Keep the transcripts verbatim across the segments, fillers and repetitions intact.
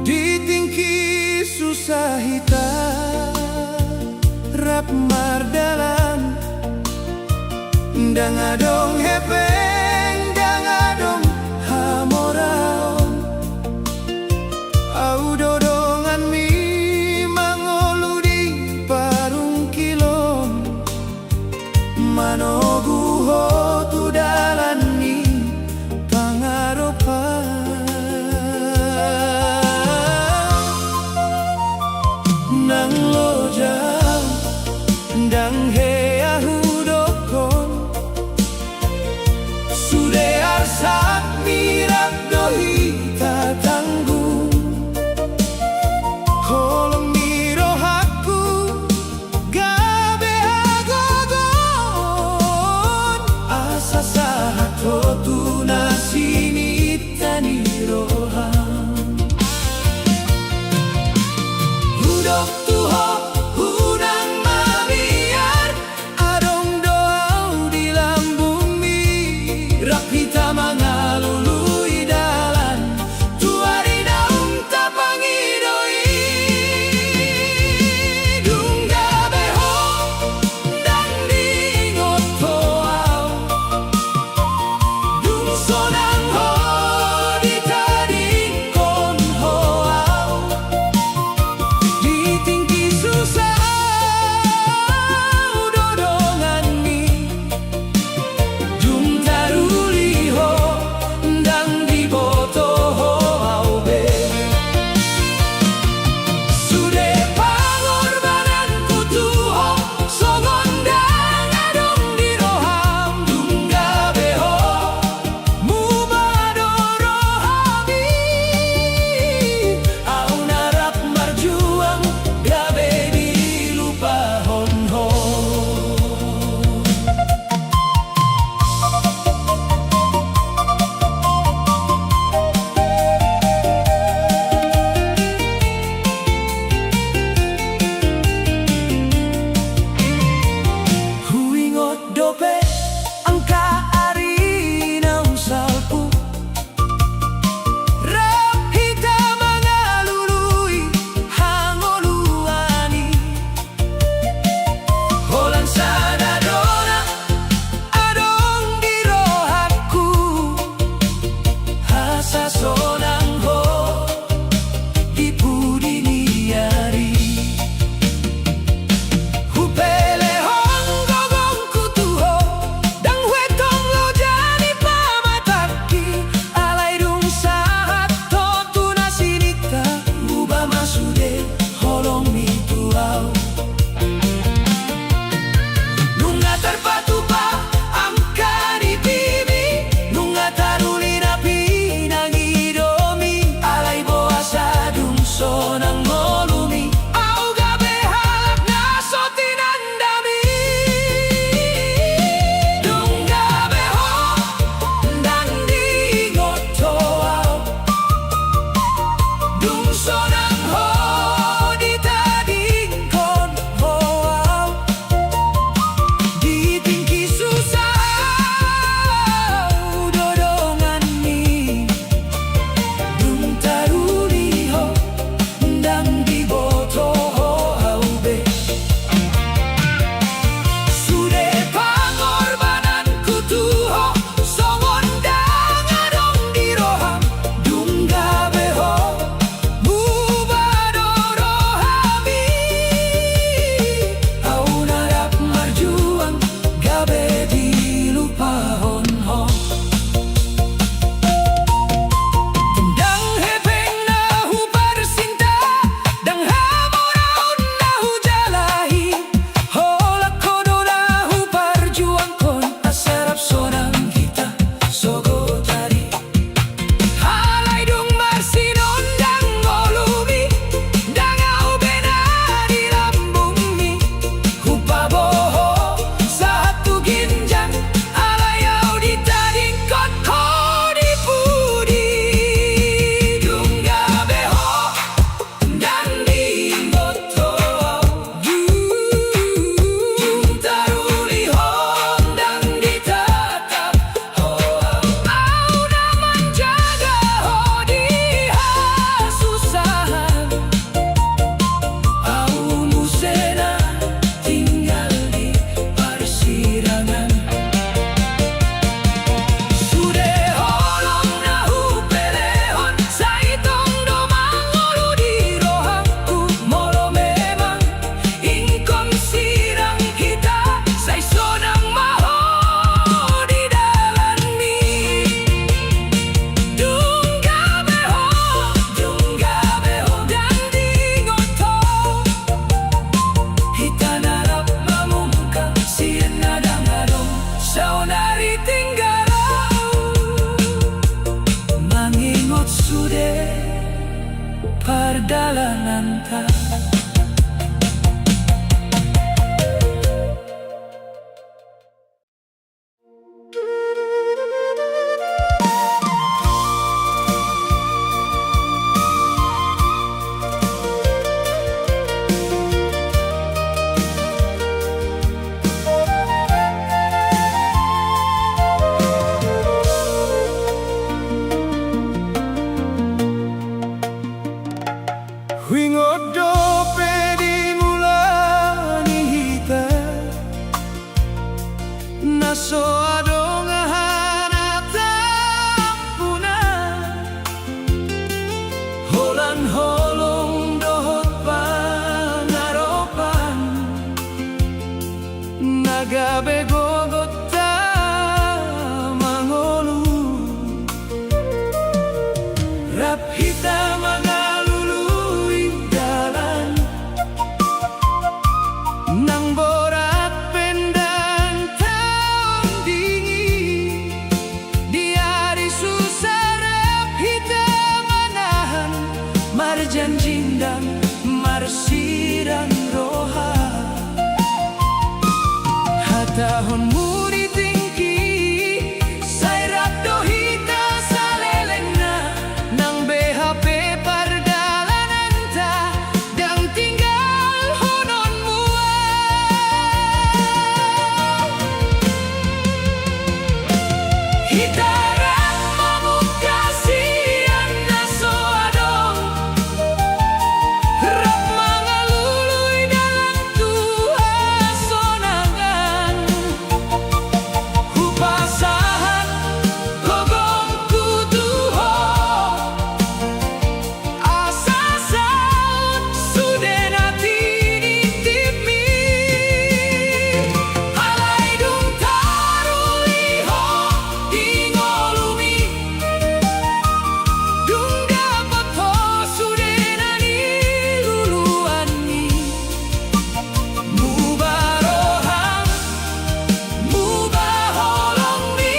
Di tingki susa hita rap mardalan, ndang adong hepeng, ndang adong hamoraon. Ahu do donganmi mangolu di parungkilon, manogu ho tu dalan ni pangaropan. Nang loja ndang hea hudokkon, sude arsak mirang do hita tanggung. Holong ni rohangku gabe hagogoon, asa sahat ho tu na sininta ni roham. Hudok tu ho, unang mabiar, adong do ahu di lambungmi, rap hita mangalului dalan tu ari naung tapangido i. Dung gabe ho, ndang diingot ho ahu. Dung sonang ho, ditadingkon ho ahu. Di tingki susa ahu do donganmi. Dung taruli ho, ndang diboto ho ahu be. Sude pangorbananku tu ho, songon ndang adong di roham. Dung gabe ho, muba do rohami, ahu na rap marjuang, gabe dilupahon ho. Huingot dope angka ari naung salpu, rap hita mangalului hangoluan i. Holan sada do na adong di rohangku, asa sonang ho di pudi ni ari. Hupelehon gogongku tu ho, ndang huetong loja ni pamatangki, alai dung sahat ho tu na sininta, muba ma sude holongmi tu ahu. Nunga tarpatupa angka nipimi, nunga taruli na pinangido Sude pardalananta. Huingot dope di mula ni hita, na so adong aha na tampuna, holan holong dohot pangaropan, na gabe gogonta mangolu. Rap hita mangalului dalan, nang borat pe ndang taondingi. Di ari susa rap hita manahan, marjanji ndang marsirang roha. Hatahonmu di tingki, sai rap do hita salelengna, nang beha pe pardalananta, ndang tinggalhononmu au. Hita rap mamungka sian na so adong, rap mangalului dalan tu hasonangan. Hupasahat gogongku tu ho, asa saut sude na tinitipmi. Alai dung taruli ho di ngolumi, dung dapot ho sude na niluluanmi, muba roham, muba holongmi,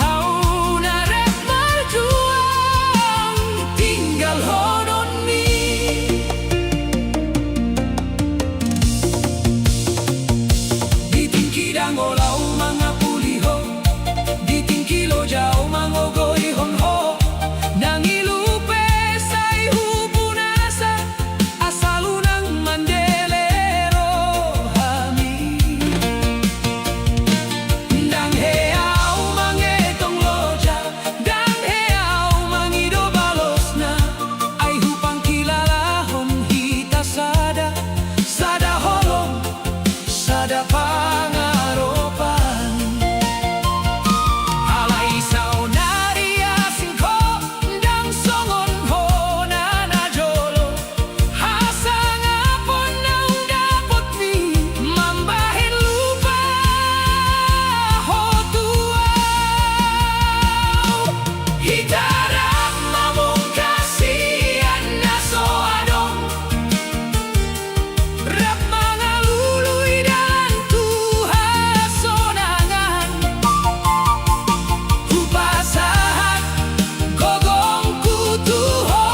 ahu na rap marjuang tinggalhononmi. Di tingki dangol ahu mangapuli ho, di tingki loja ahu mangogoihon ho, nang ilu pe sai hupunasa, asal unang mandele rohami. Ndang hea ahu mangetong loja, ndang hea ahu mangido balosna, ai hupangkilalahon hita sada, sada holong, sada pangaropan. Alai saonari asing ho, ndang songon hona na jolo, hasangapon naung dapotmi mambahen lupa ho tu ahu. Hita rap mamungka sian na so adong, rap mangalului dalan tu hasonangan. Hupasahat gogongku tu ho,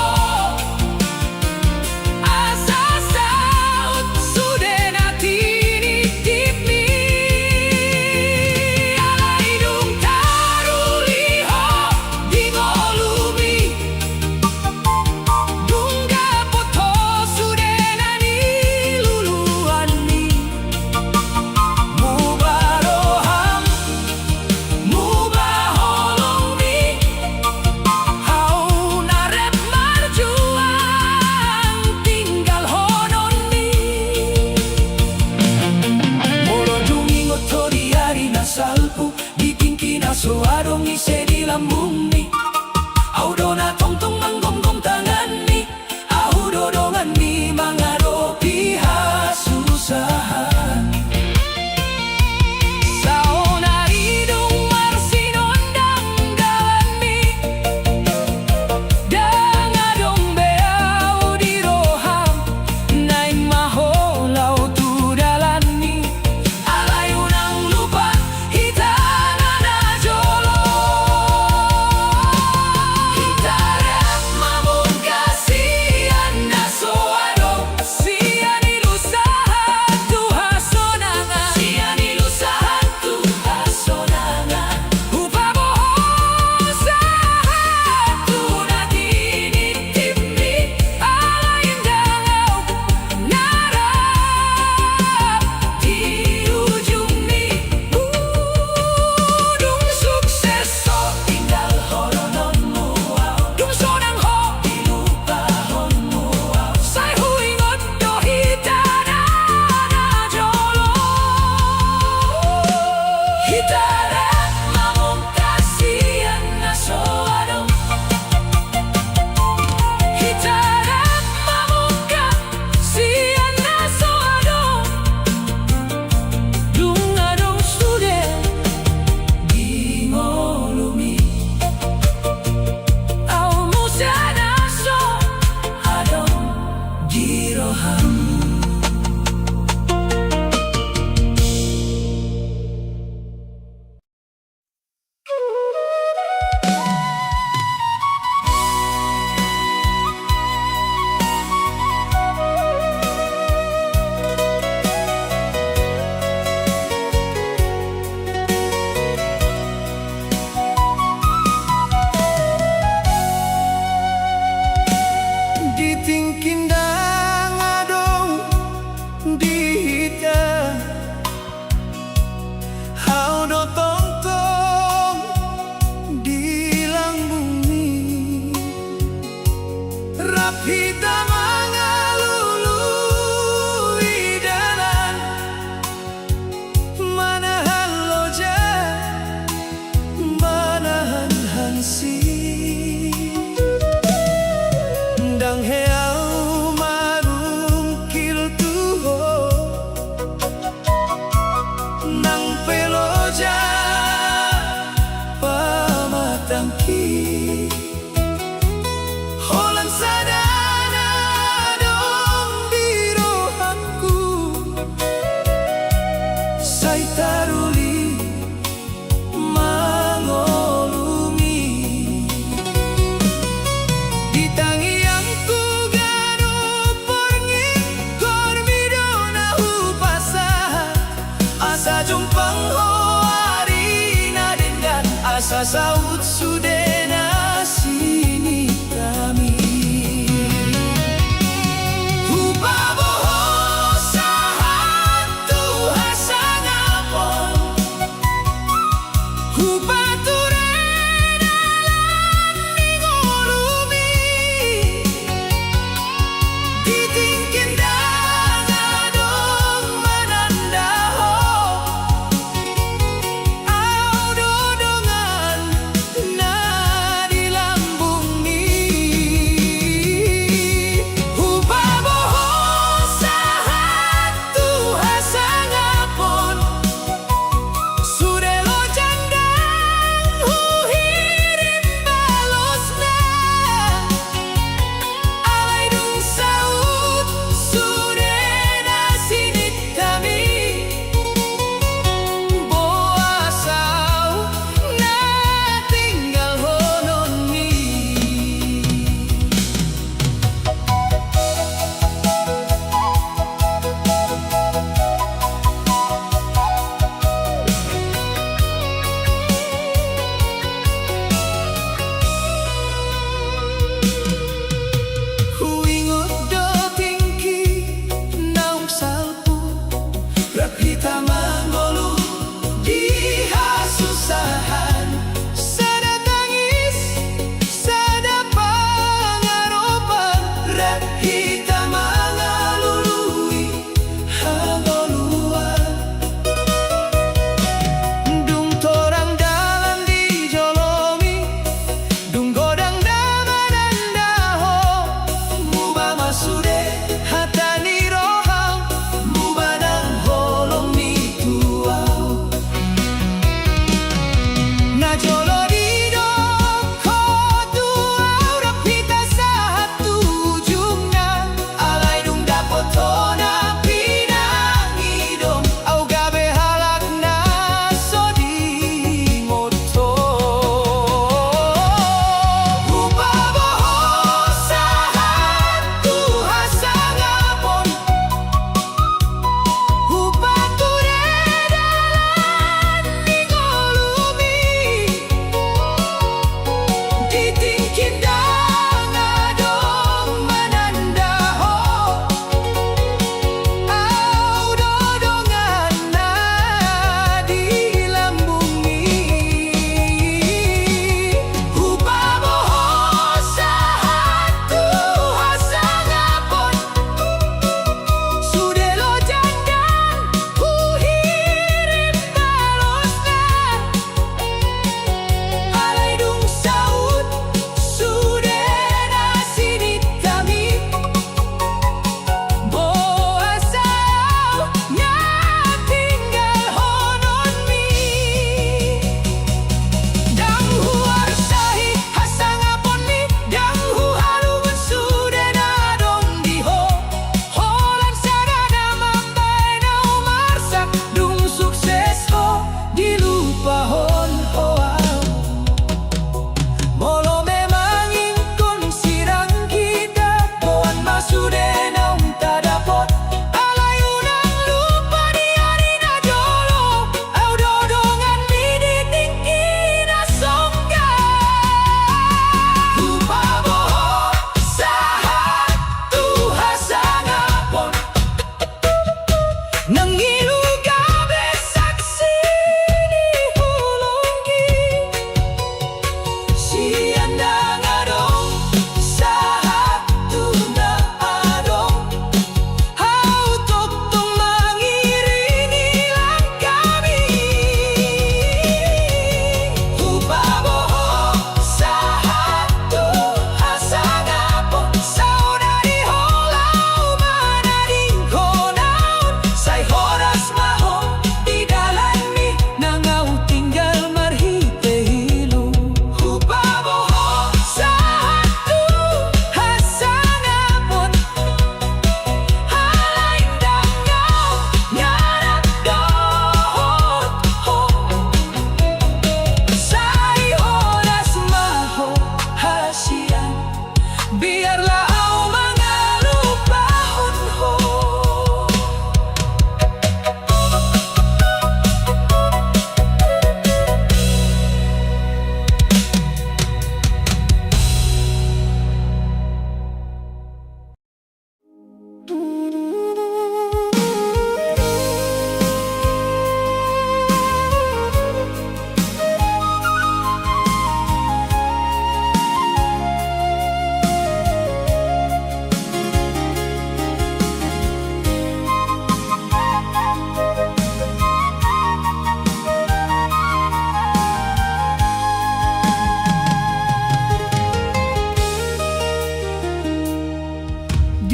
asa saut sude na tinitipmi. Alai dung taruli ho di ngolumi, Hita mangalului dalan, manahan loja, manahan hansit. Ndang hea au marungkil tu Ho, nang pe loja pamatangki. Holan sada na adong di rohangku, sai taruli mangolumi. Di tangiangku ganup borngin, hormi do na hupasahat, asa jumpang Ho ari na denggan, asa saut sude na sininta mi. Hupabohos sahat tu hasangapon, hupature dalan ni ngolumi. Di tingki ndang adong mananda Ho, Au do dongan na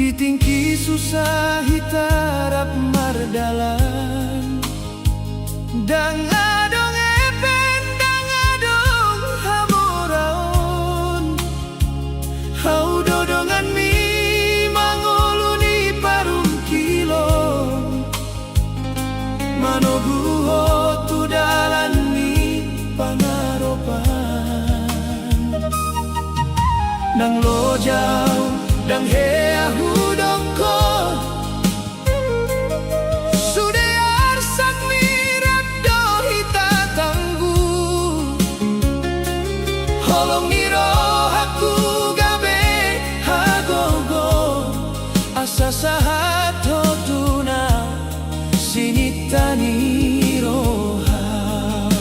Di tingki susah hita rap mardalan. Ndang adong epen, ndang adong hamoraon. Hau do donganmi mangolu ni parungkilon, manogu ho tu dalan ni pangaropan. Ndang lojam, ndang hea hudok ho. Sude arsakmi rap do hita tangguh. Holong ni rohangku gabe hagogo, asa sahat ho tu na sininta ni roham.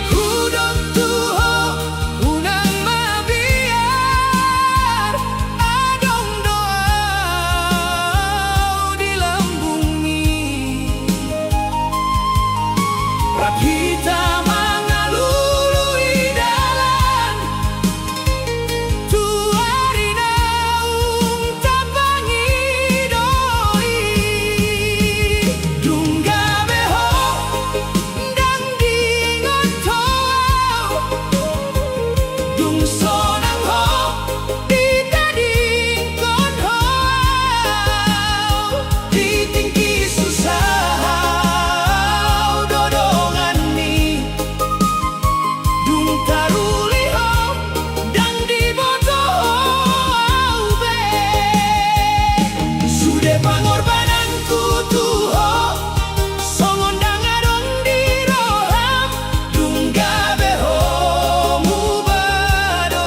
Hudok tu ho, unang mabiar, adong do au di lambungmi. Rap hita mangalului dalan tu ari naung tapangido i. Dung gabe ho, ndang diingot ho au. Dung sonang ho, ditadingkon ho au. Di tingki susah au do donganmi. Dung taruli ho, ndang diboto ho au be. Sude pangorbananku tu ho, songon ndang adong di roham. Dung gabe ho muba do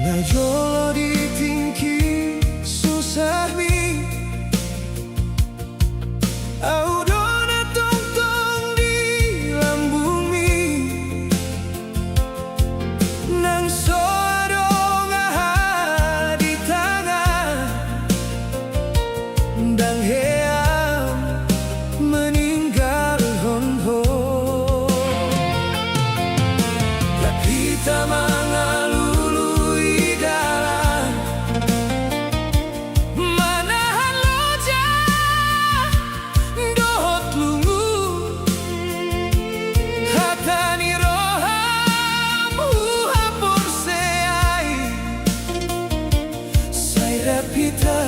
Najolo di tingki susahmi, ahu do na tongtong di lambungmi. Nang so adong aha di tangan, ndang hea meninggalhon ho. Rap hita mangalului dalan, manahan loja dohot lungun. Hata ni roham huhaporseai, sai rap hita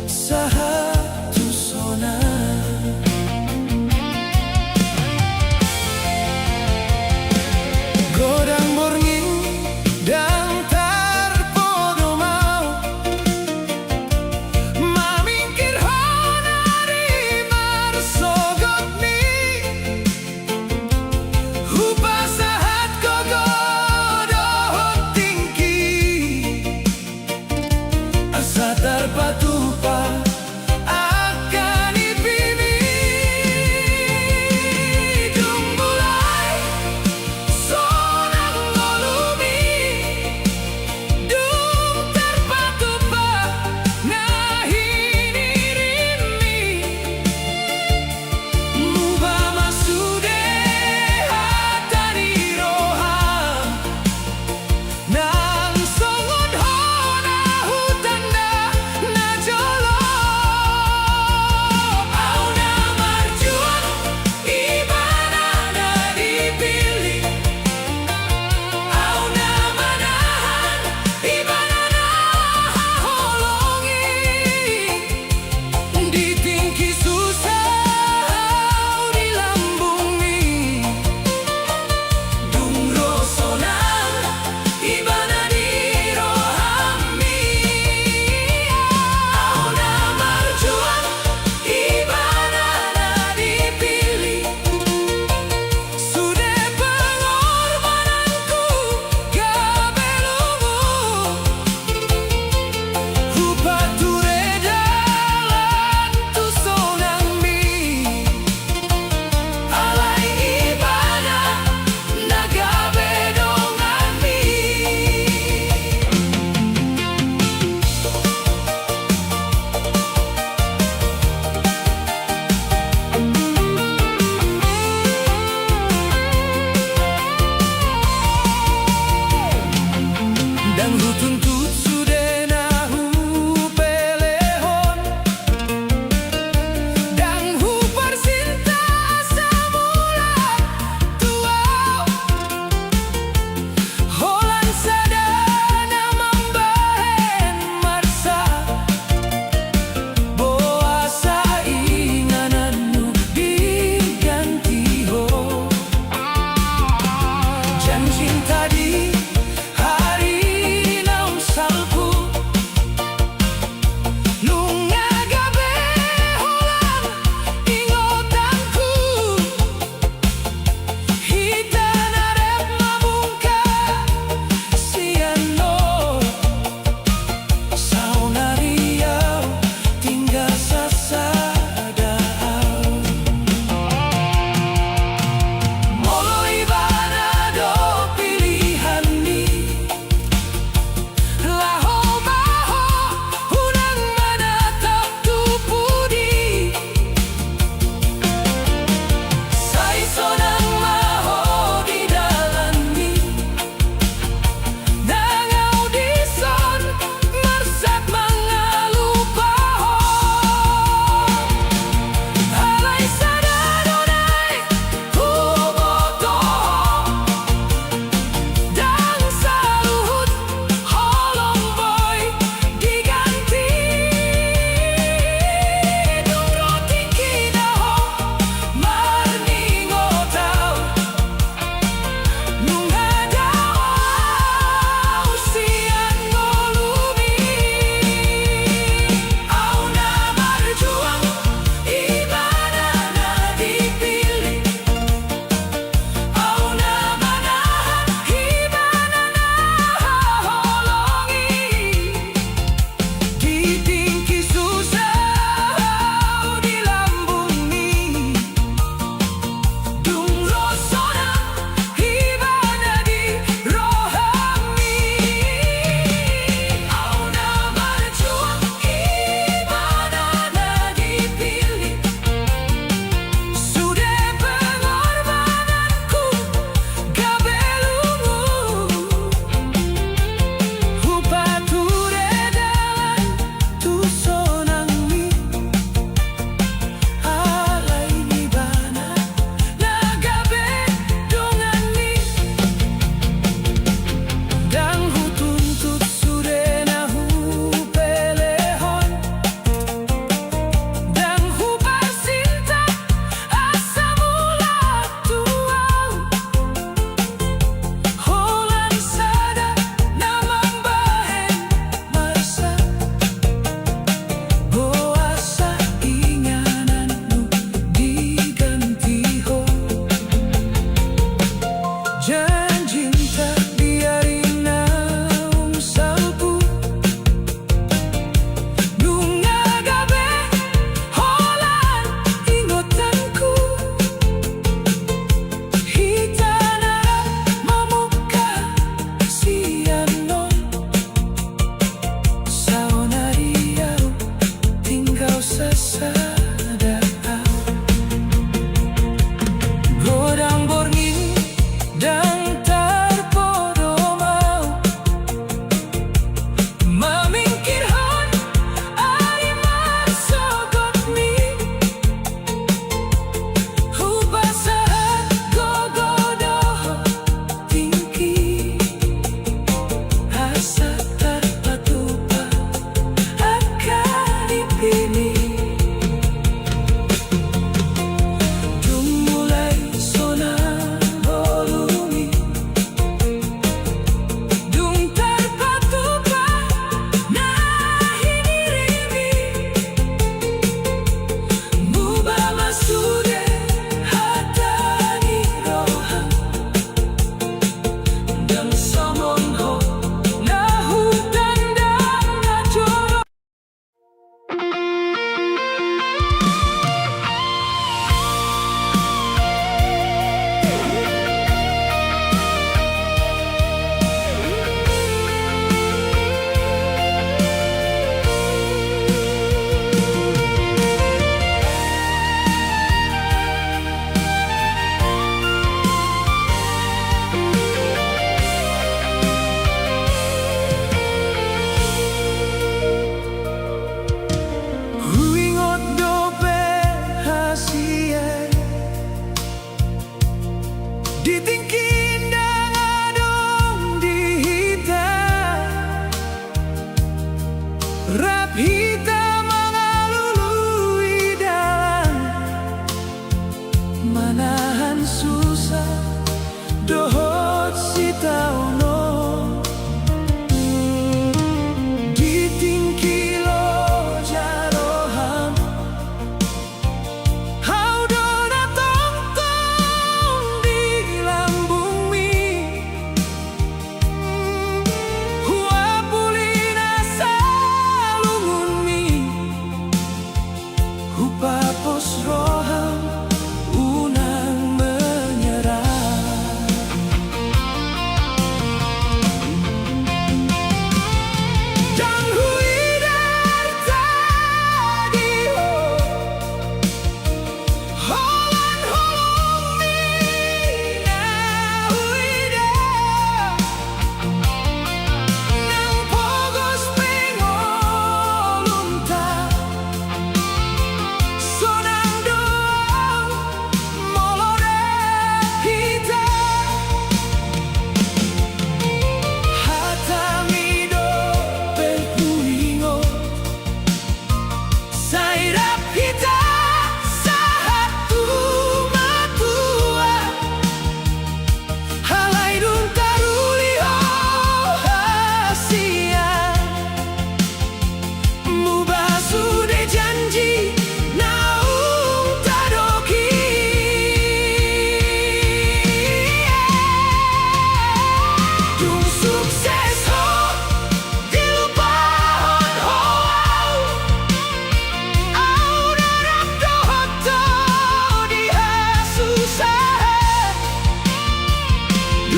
sahat tu sonang. Godang borngin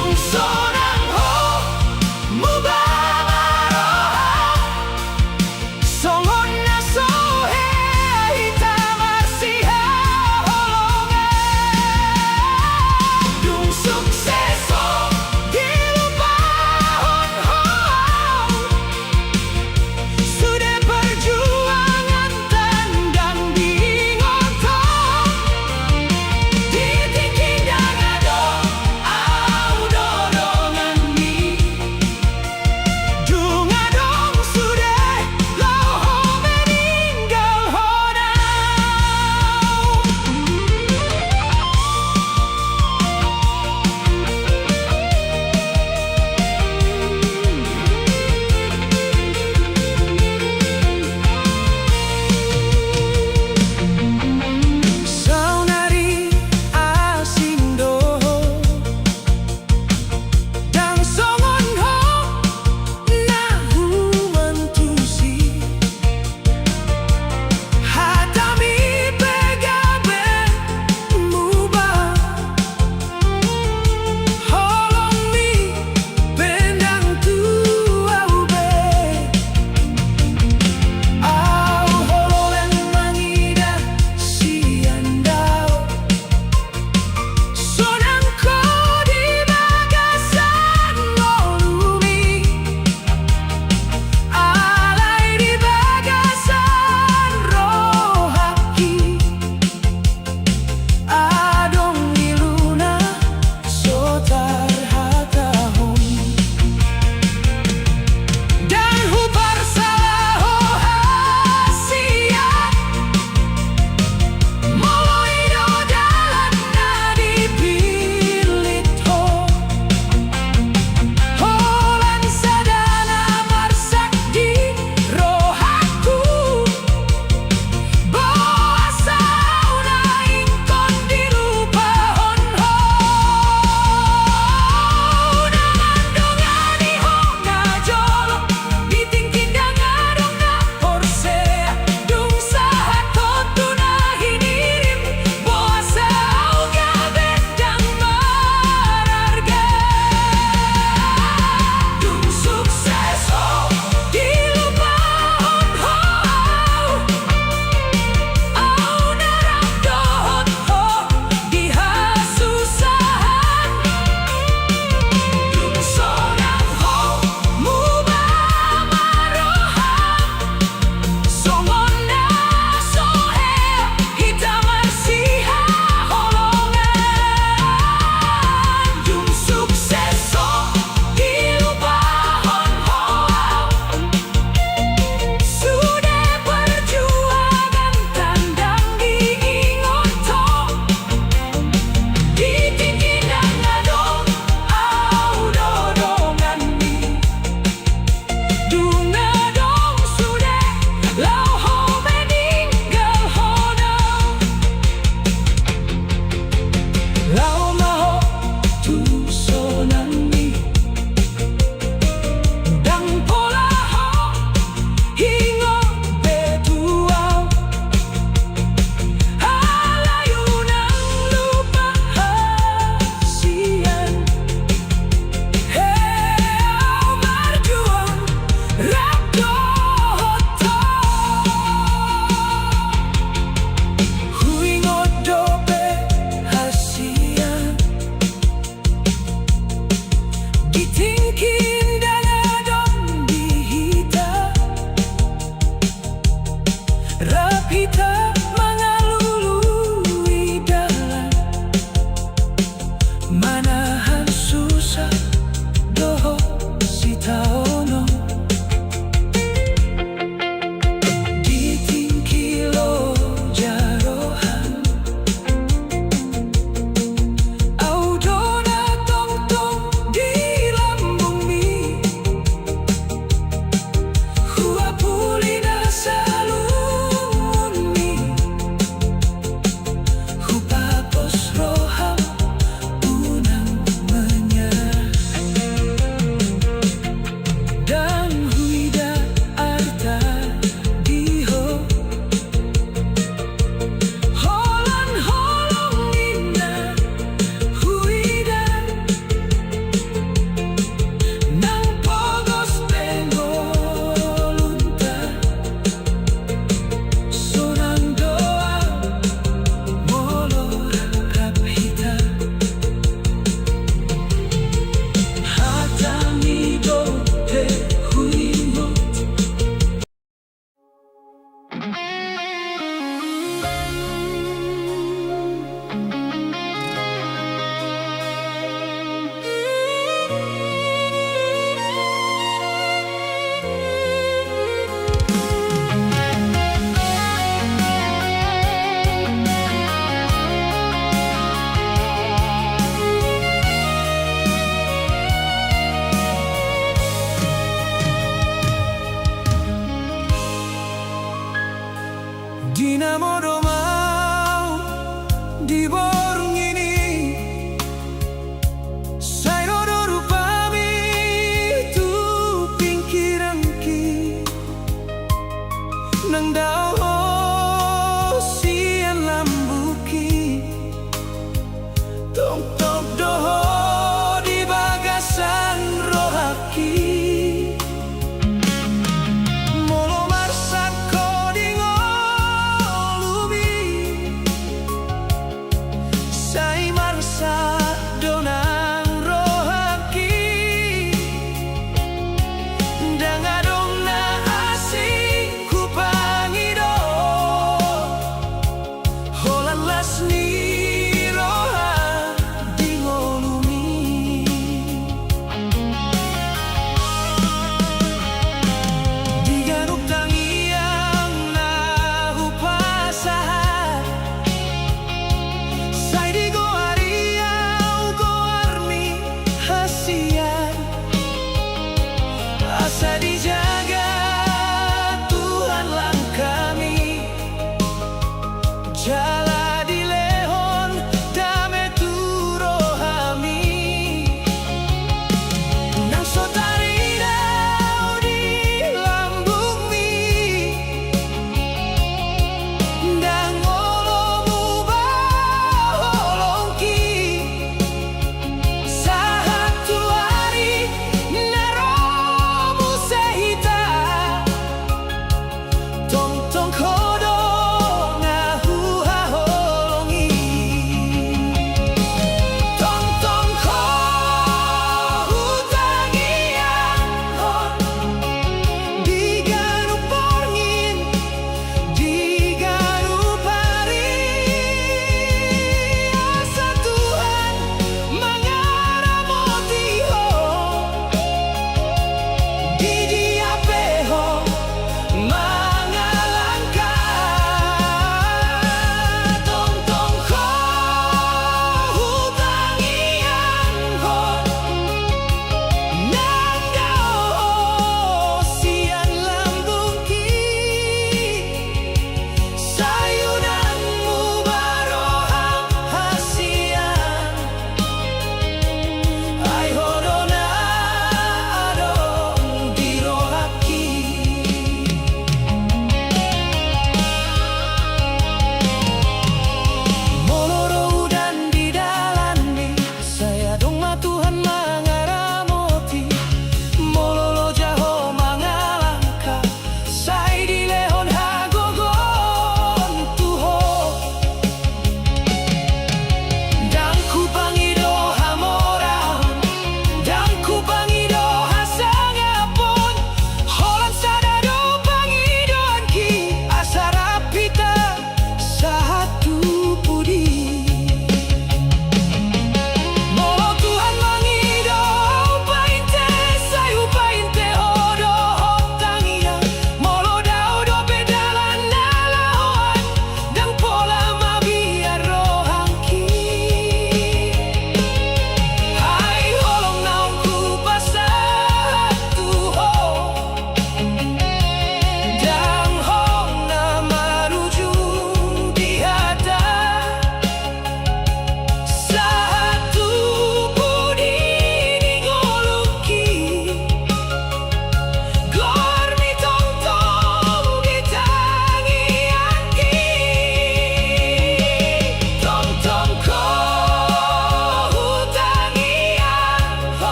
Sonang ho, muba ma roham, songon na so hea hita marsihaholongan. Dung sukses ho dilupahon ho au, sude perjuangan tandang diingot ho. Di tingki ndang adong au do donganmi. Dung adong sude laho meninggalhon au. Saonari asing do ho, ndang songon ho na humantusi. Hatami pe gabe muba, holongmi pe ndang tu au be. Au holan mangida sian dao, sonang ho di bagasan ngolumi, alai di bagasan rohangki adong iluna so tarhatahon. Ndang huparsala ho hasian, molo i do dalan na dipillit ho. Holan sada na marsak di rohangku, boasa au na ingkon dilupahon ho. Na mandongani ho na jolo, di tingki ndang adong na porsea, dung sahat ho tu na hinirim, boasa au gabe ndang mararga. Dung sukses ho dilupahon ho au, au na rap dohot ho di hasusahan. Dung sonang ho, muba ma roham, songon na so hea hita marsihaholongan. Dung sukses ho dilupahon ho au, sude perjuangan tandang diingot ho. Di tingki ndang adong au do donganmi. Dung adong sude laho meninggalhon au, laho ma ho tu sonangmi. Ndang pola ho ingot be tu au, alai unang lupa hasian. Hea au marjuang rap dohot ho, huingot dope hasian. Di tingki ndang adong di hita, rap hita mangalului dalan, manahan susa dohot sitaonon. Di tingki loja roham, au do na tongtong di lambungmi.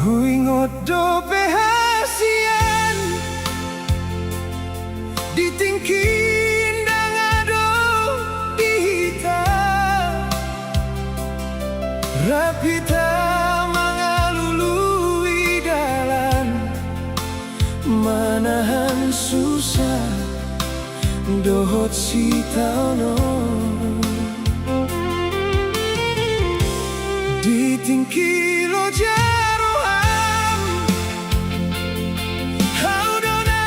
Huingot dope hasian di tingki ndang adong di hita. Rap hita mangalului dalan, manahan susa dohot sitaonon. Di tingki loja roham, hau do na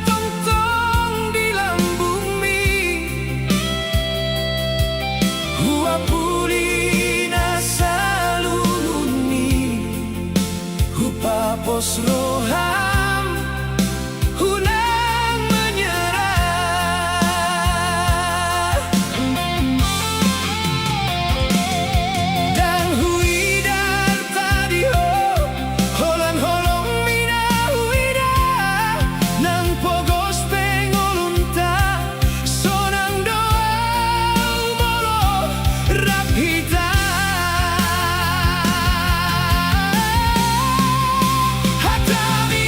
tongtong di lambungmi. Huapuli na saluhutni, hupapos roham, unang menyerah. Ndang huida arta di ho, holan holongmi na huida. Nang pogos pe ngolunta, sonang do au molo rap hita. Hatami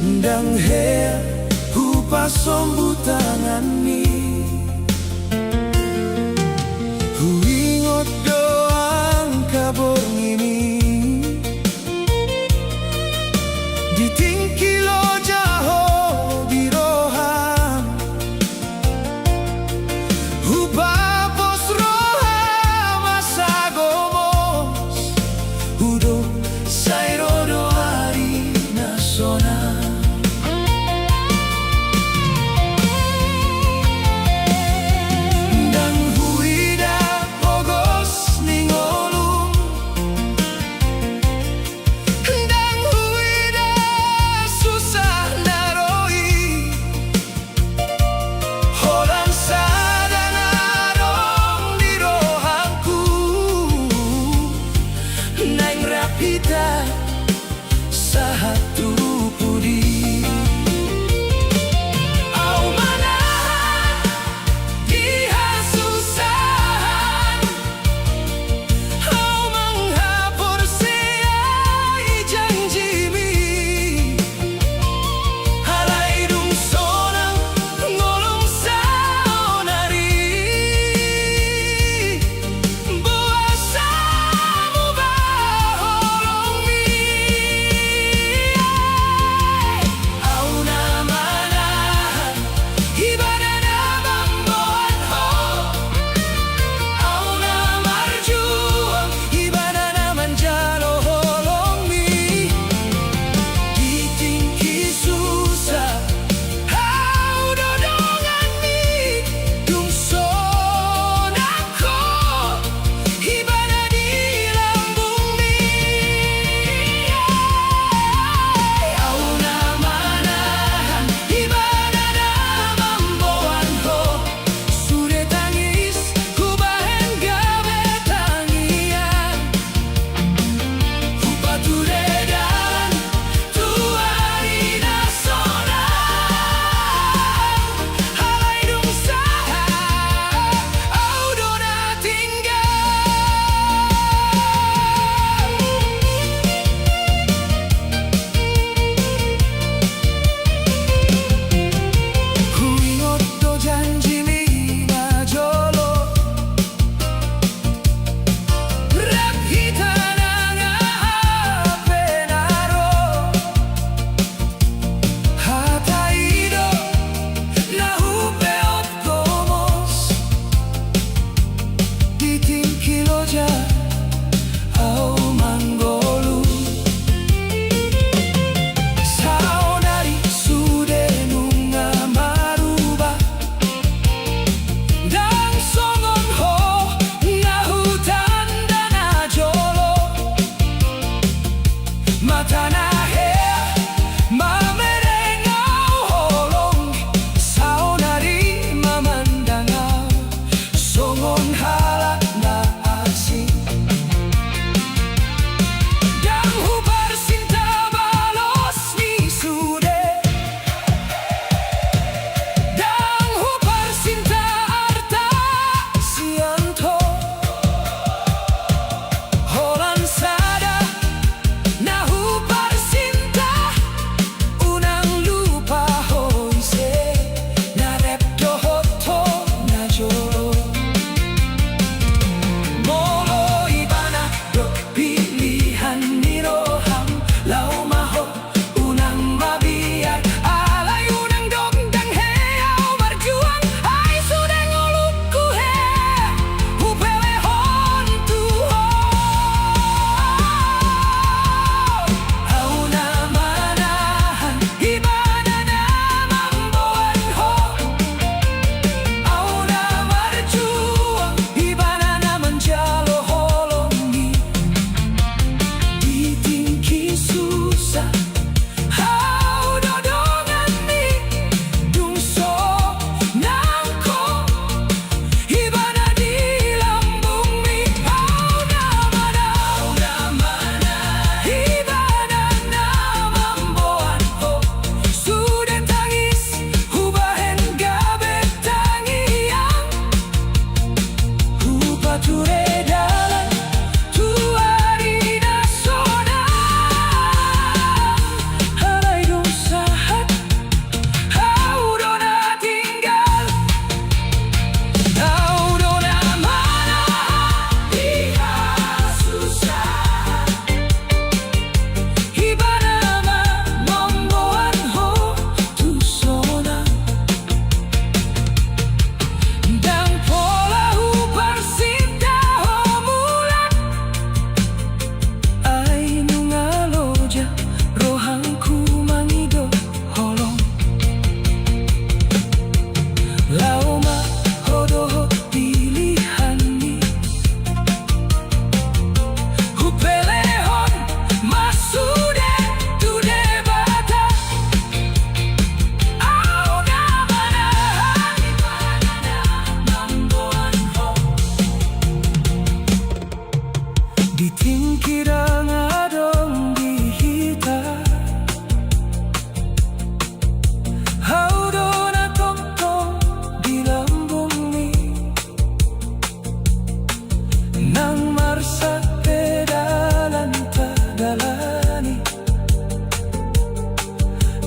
Ndang hea hupasombu tanganmi. Huingot do angka borngimi. Di tingki loja ho di roham. Hupapos roham asa gomos. Hudok sai ro do ari na sonang. Ndang huida pogos ni ngolum. Ndang huida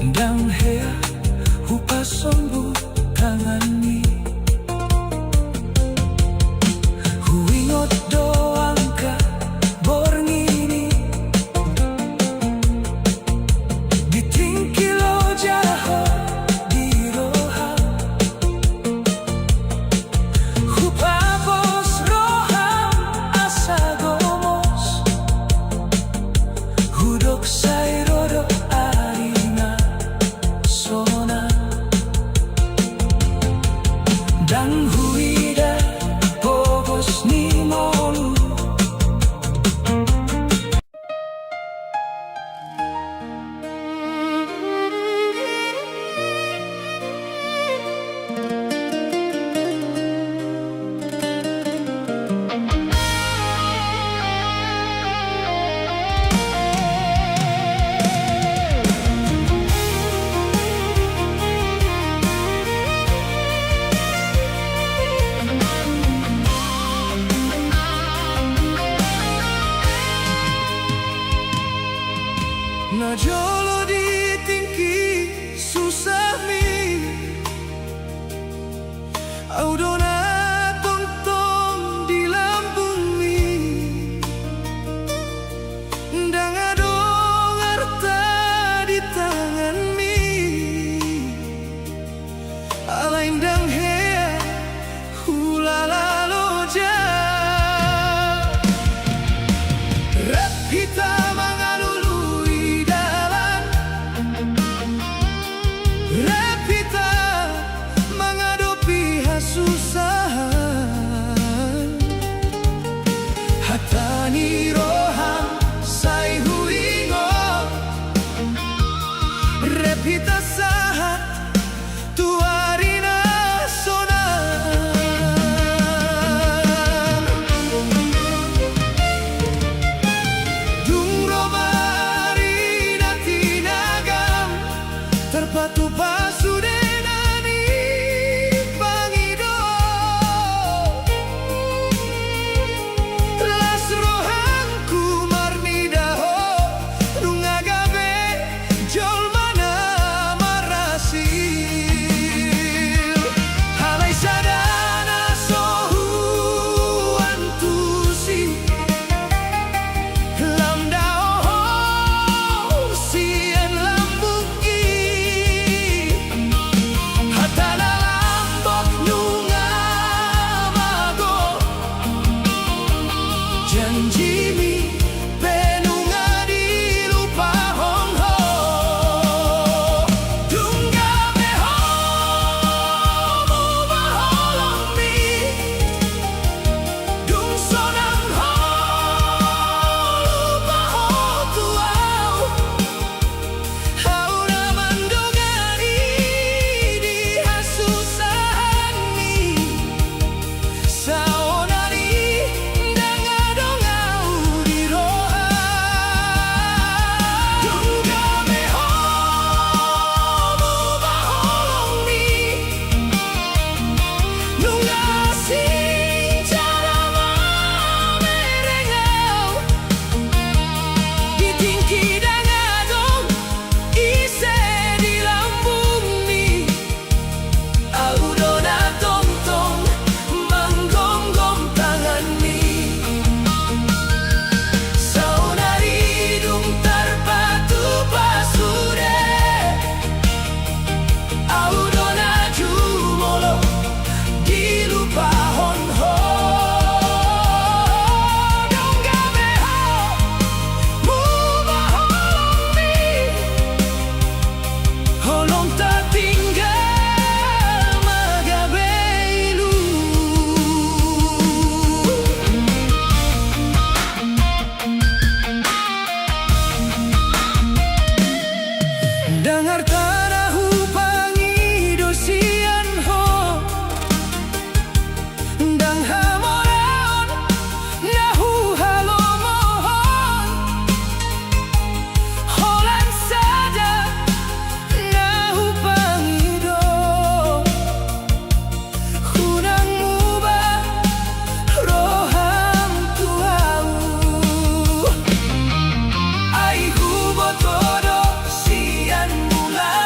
Ndang hea hupasombu tanganmi. Huingot do angka borngini di tingki loja ho di roham. Hupapos roham asa gomos. Hudok sai ro do ari na sonang. Ndang huida pogos ni ngolu. Najolo di tingki susahmi, au do na tongtong di lambungmi. Ndang adong arta di tanganmi, alai ndang hea hulala loja. Rap hita mangalului dalan, rap hita mangadopi hasusahan. Hata ni roham sai huingot, rap hita sahat tu ari na sonang. Dung ro ma ari na tinagam, tarpatupa sude na nipangido. Las rohangku marnida ho, nunga gabe jolma na marhasil. Alai sada na so huantusi, lam dao ho sian lambungki. Hata na lambok nunga mago, janjimi pe nunga dilupahon ho. Dung gabe ho muba holongmi, dung sonang ho lupa ho tu au. Au na mandongani di hasusahanmi, saonari ndang adong au di roha. Dung gabe ho muba holongmi, nunga sing jala mamereng au. Di tingki ndang adong ise di lambungmi, au do na tongtong manggomgom tanganmi. Saonari dung tarpatupa sude, au do na jumolo dilupahon ho. Dung gabe ho muba holongmi, holong tatinggal ma gabe ilu. Ndang arta na hupangido sian ho, ndang hamoraon na huhalomohon, holan sada na hupangido. Unang muba roham tu au. Ai huboto do sian mula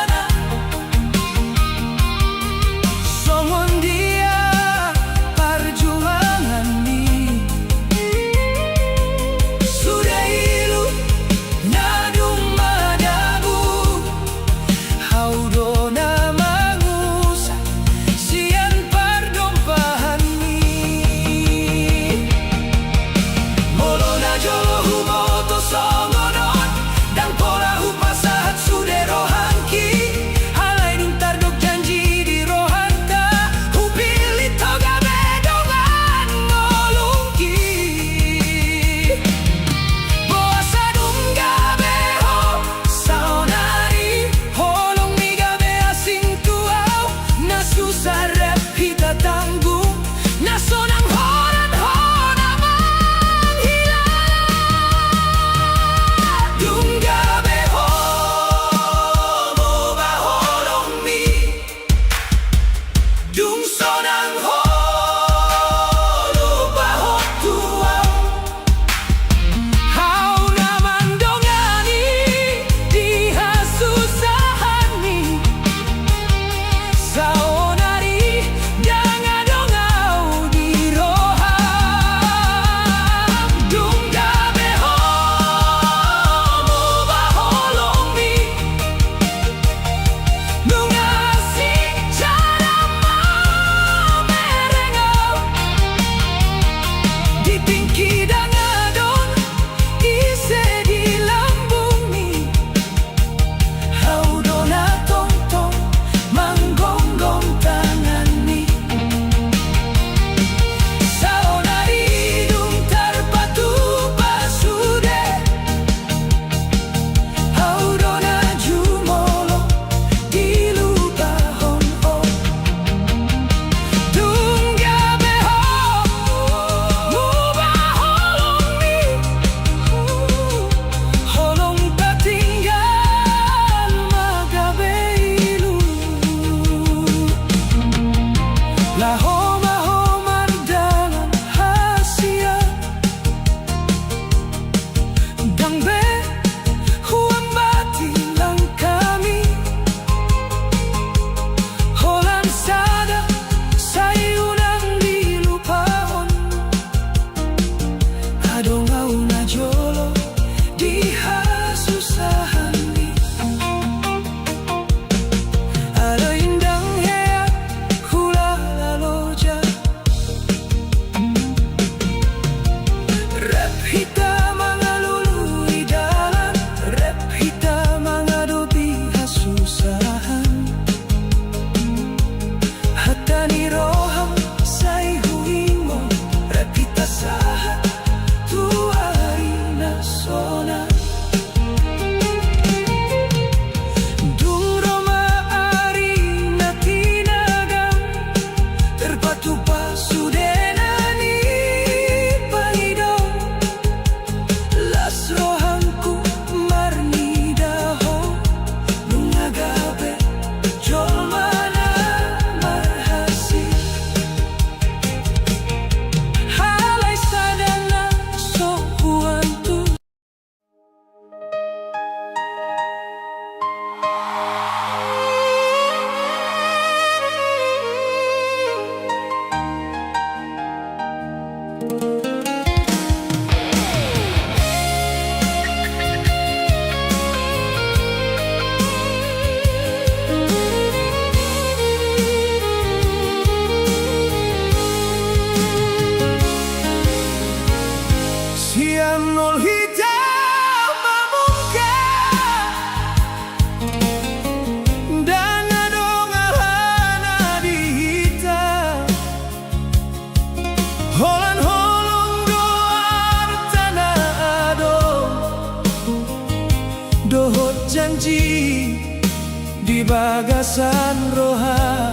bagasan roha.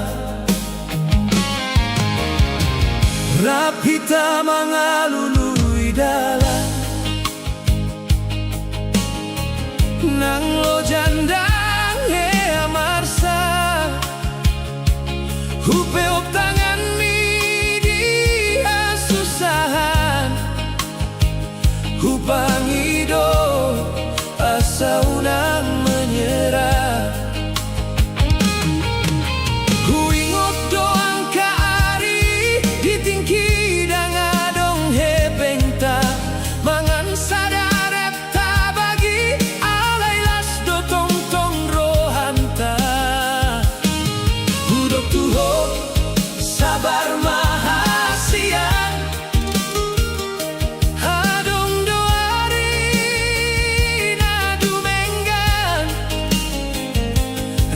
Rap hita mangalului dalan, nang loja ndang hea marsak. Hupeop tanganmi di hasusahan, hupangido asa unang menyerah. Huingot do angka ari di tingki ndang adong hepengta, mangan sada rap tabagi, alai las do tongtong rohanta. Hudok tu ho, sabar ma hasian. Adong do ari na dumenggan,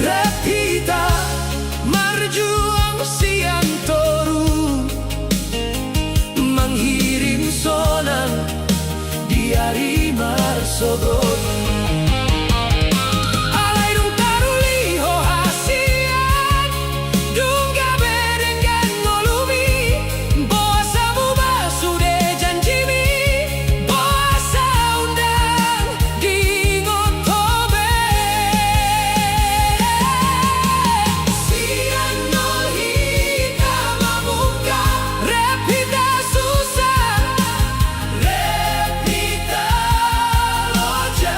rap hita marjuang sian toru, manghirim sonang di ari marsogot. Alai dung taruli ho hasian, dung gabe denggan ngolumi, boasa muba sude janjimi, boasa undang diingot ho be. Sian nol hita mamungka, rap hita susah, rap hita loja.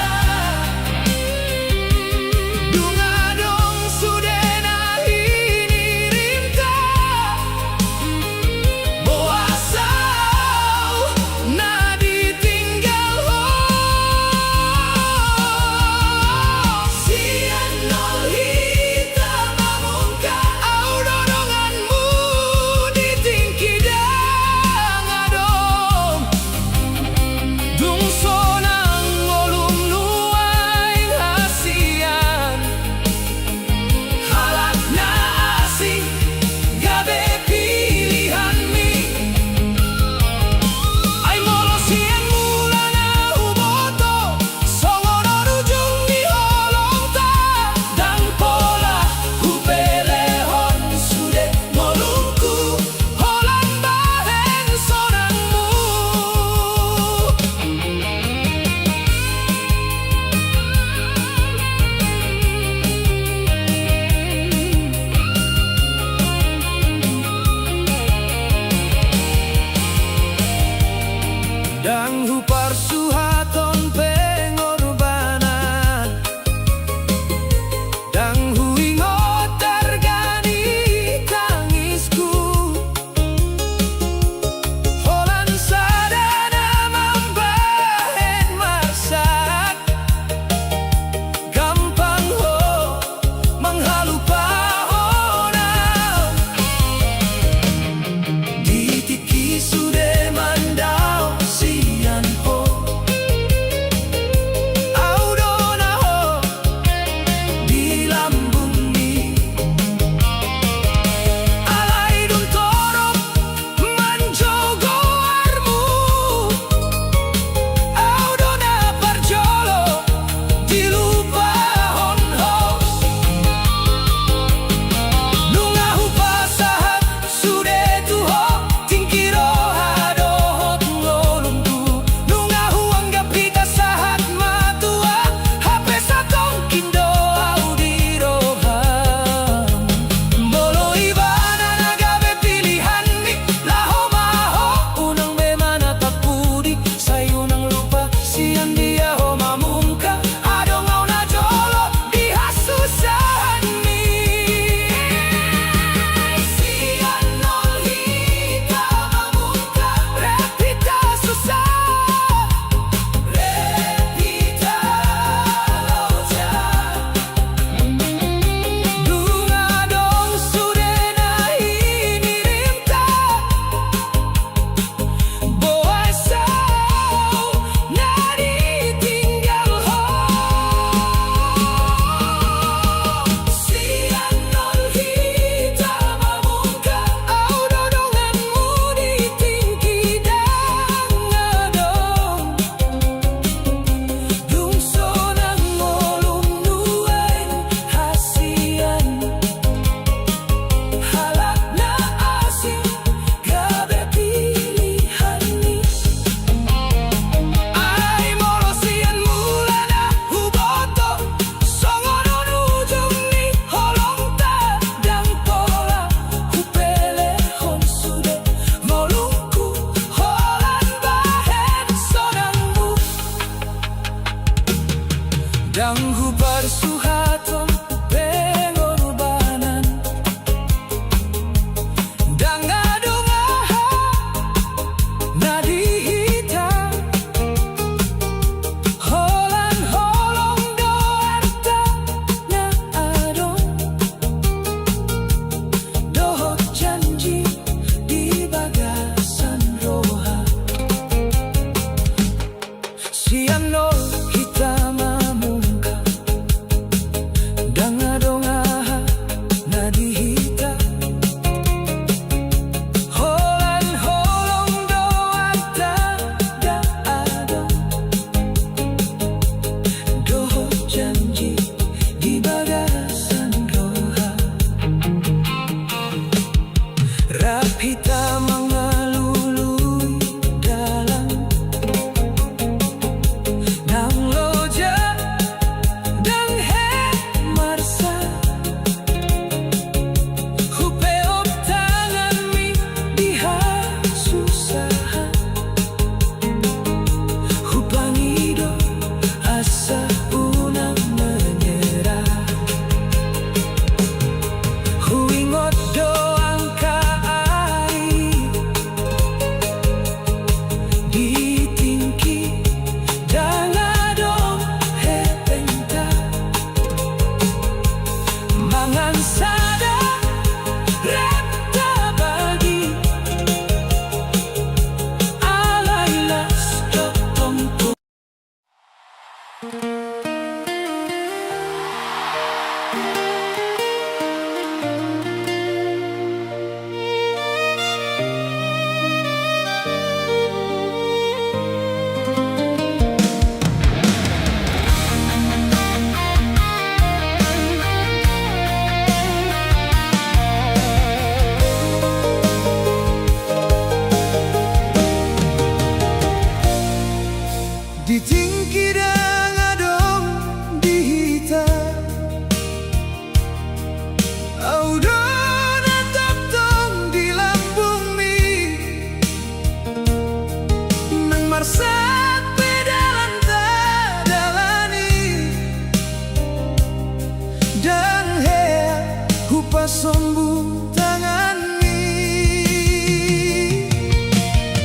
Sombung tanganmi,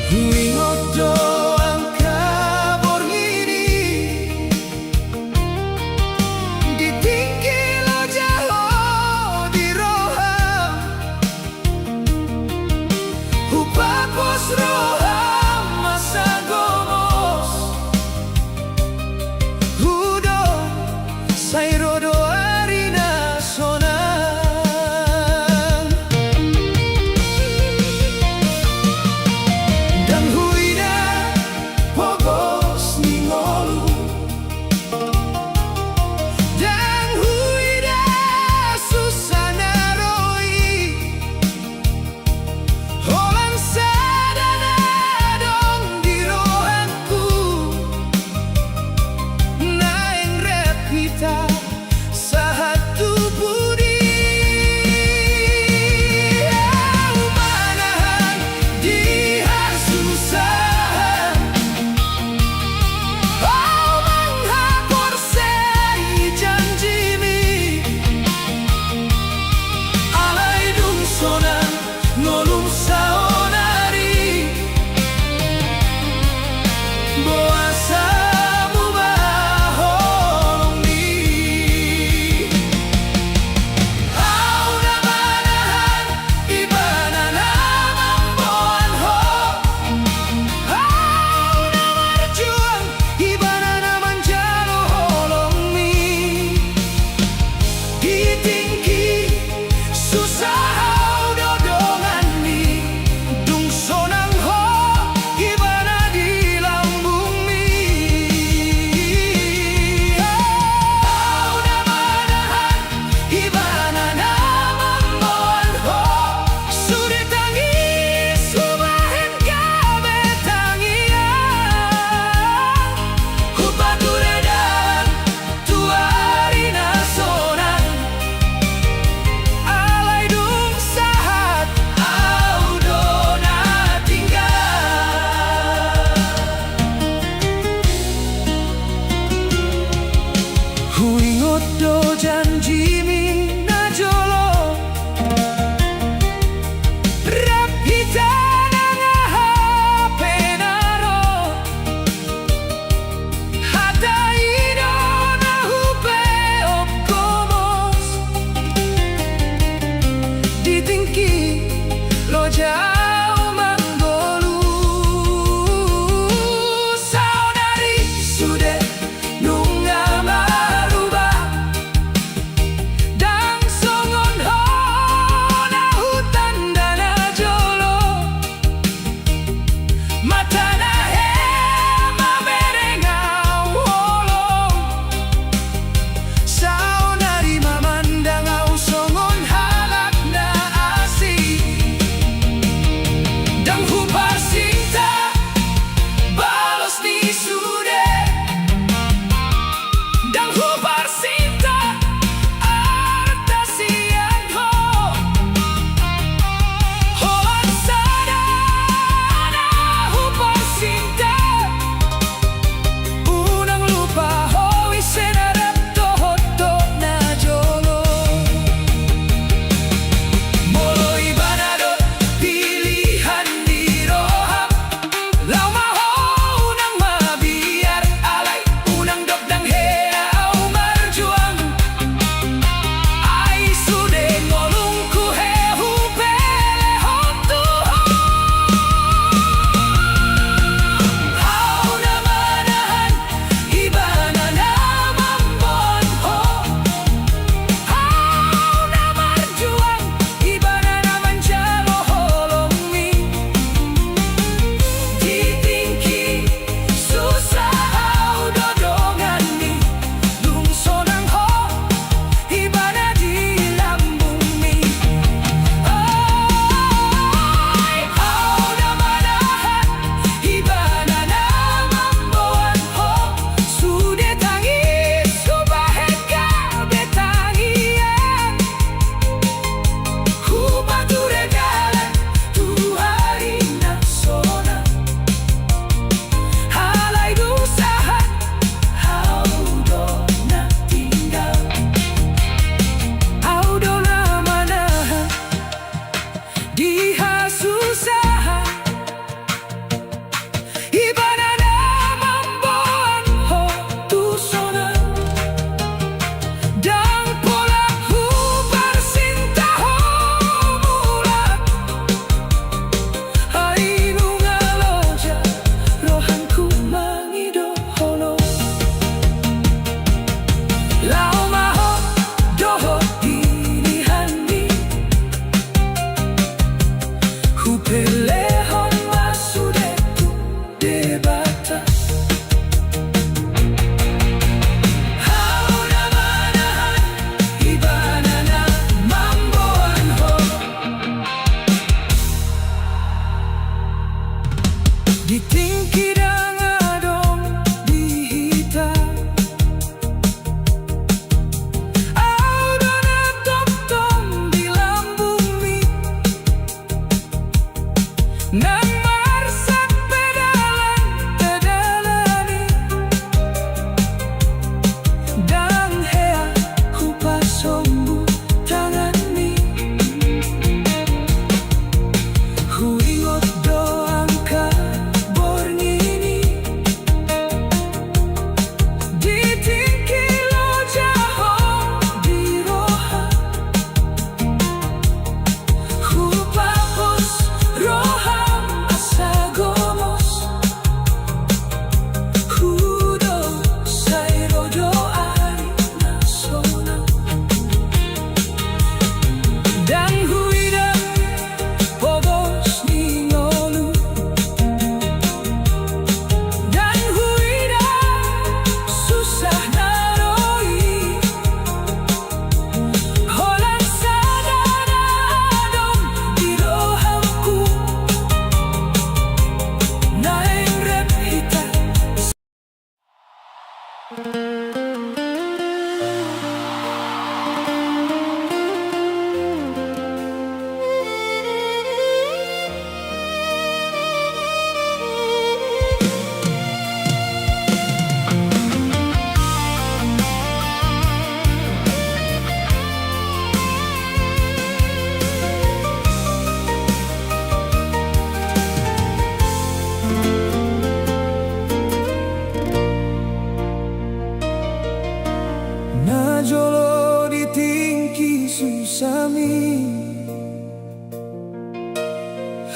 huingot do angka borngini. Di tingki loja ho di roham, hupapos roham masa gomos. Hudok, sai ro do ari na sonang.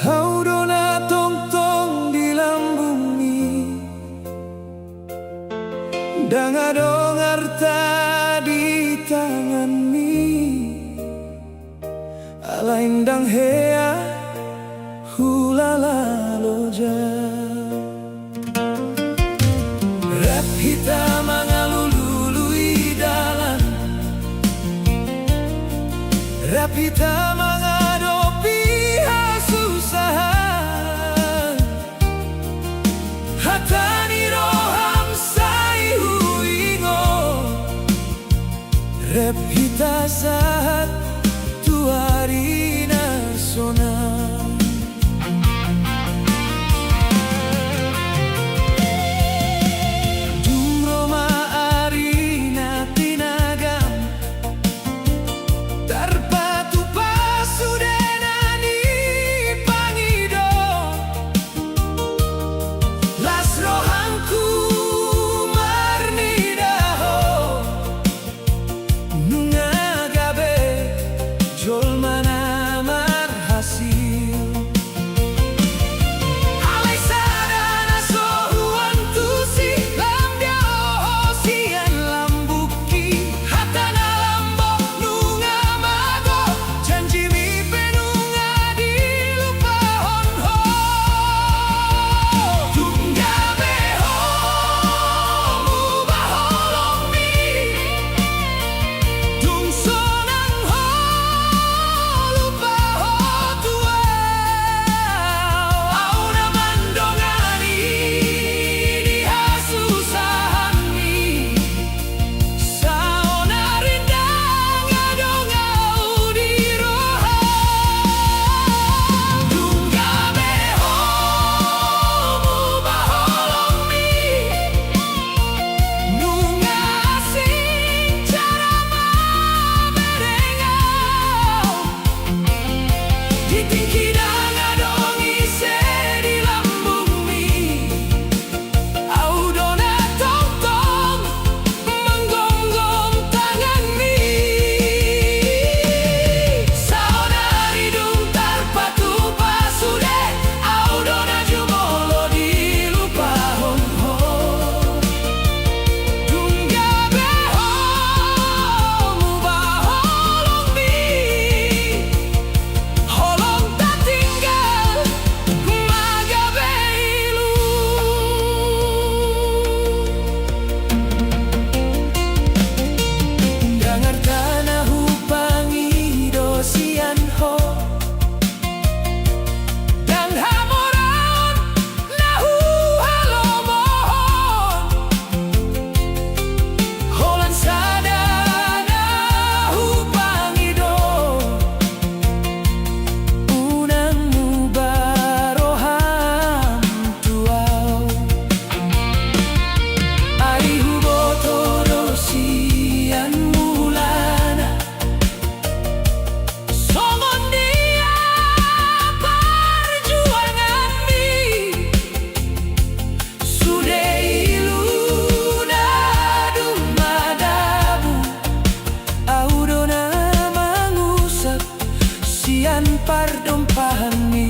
Ahu do na tongtong di lambungmi, ndang adong arta di tanganmi, alai ndang hea hulala loja. Rap hita mangalului dalan, rap hita mangadopi hasusahan. Hata ni roham sai huingot, rap hita sahat tu ari na sonang. Dung ro ma ari na tinagam, tarpatupa sude na nipangido. Las rohangku marnida ho, nunga gabe jolma na marhasil. Alai sada na so huantusi, lam dia ho sian lambungki. Hata na lambok nunga mago, janjimi pe nunga dilupahon ho. Dung gabe ho muba holongmi, dung sonang ho lupa ho tu ahu. Ahu na mandongani di hasusahanmi. Saonari ndang adong ahu di roham. Dung gabe ho muba holongmi, nunga asing cara mamereng ahu. Di tingki ndang adong ise di lambungmi. Ahu do na tongtong manggomgom tanganmi. Saonari dung tarpatupa sude, ahu do na jumolo dilupahon ho. Dung gabe ho muba holongmi, holong tatinggal ma gabe ilu. Ndang arta na hupangido sian ho, ndang hamoraon na huhalomohon. Holan sada na hupangido, unang muba roham tu ahu. Ai huboto do sian mulana songon dia parjuanganmi. Sude ilu na dung madabu, ahu do na mangusap sian pardompahanmi.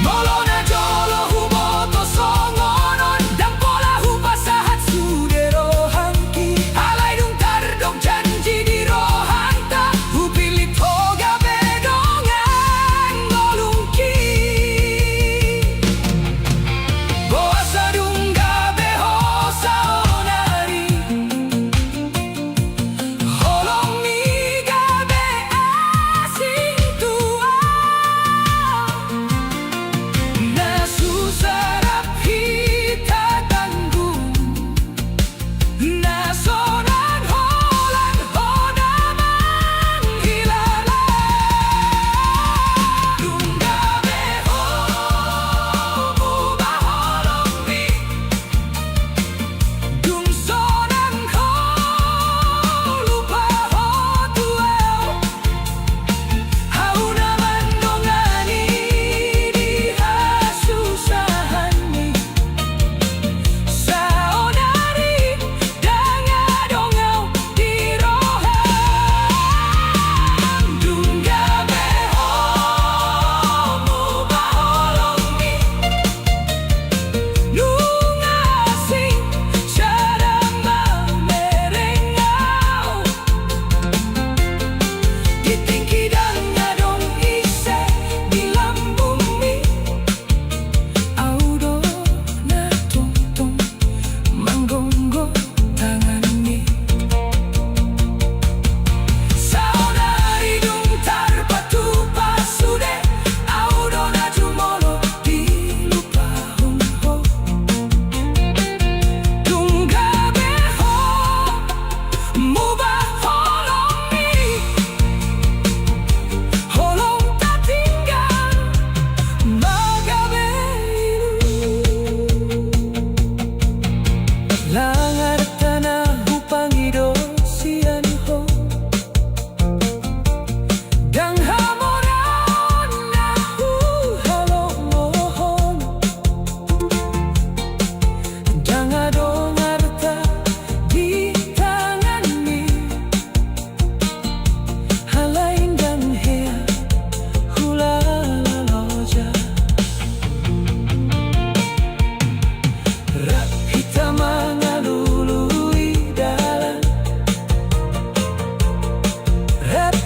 Molo na jolo huboto songon on, ndang pola hupasahat sude rohangki. Alai dung tardok janji di rohanta, hupillit ho gabe dongan ngolungki. Boasa dung gabe ho saonari, holongmi gabe asing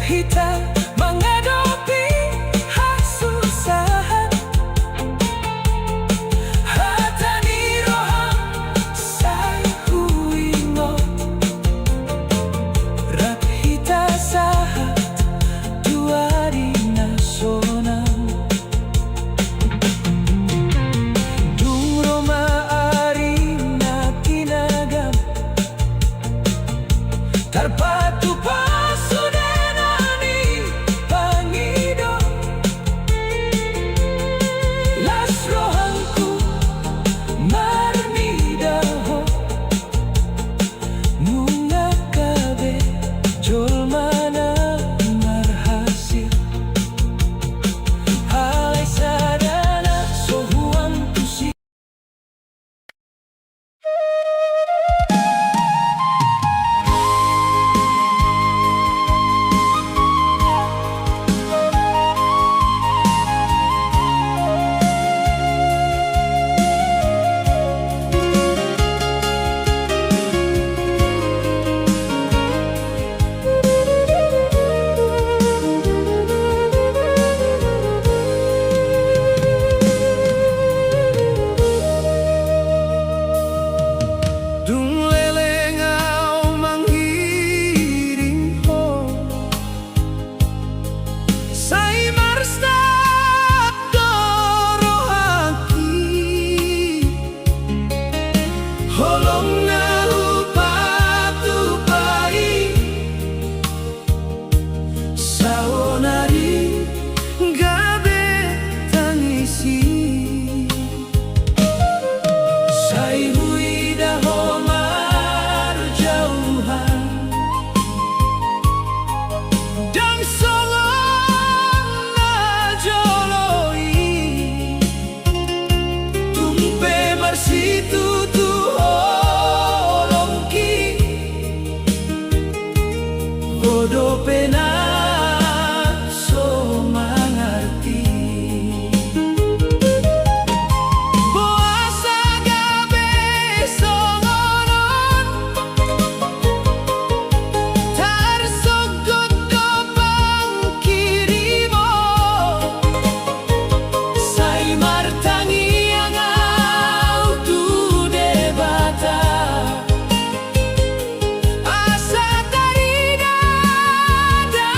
Hita mangadopi hasusaan, hata ni roham sai huingot, rap hita sahat tu ari na sonang. Dung ro ma ari na tinagam, tarpatupa sude na nipangido. Las rohangku marnida ho, nunga gabe jolma na marhasil. Alai sada na so huantusi. Dung leleng au manghirim ho, sai marsap do rohangki. Holong na hupatupa i, saonari gabe tangisi. Sai huida ho marjauhan, ndang songon na jolo i. Tung pe marsitutu holongki, ho dope na so mangarti. Boasa gabe songon on? Tarsonggot do pangkirimon. Sai martangiang au tu Debata, asa tarida da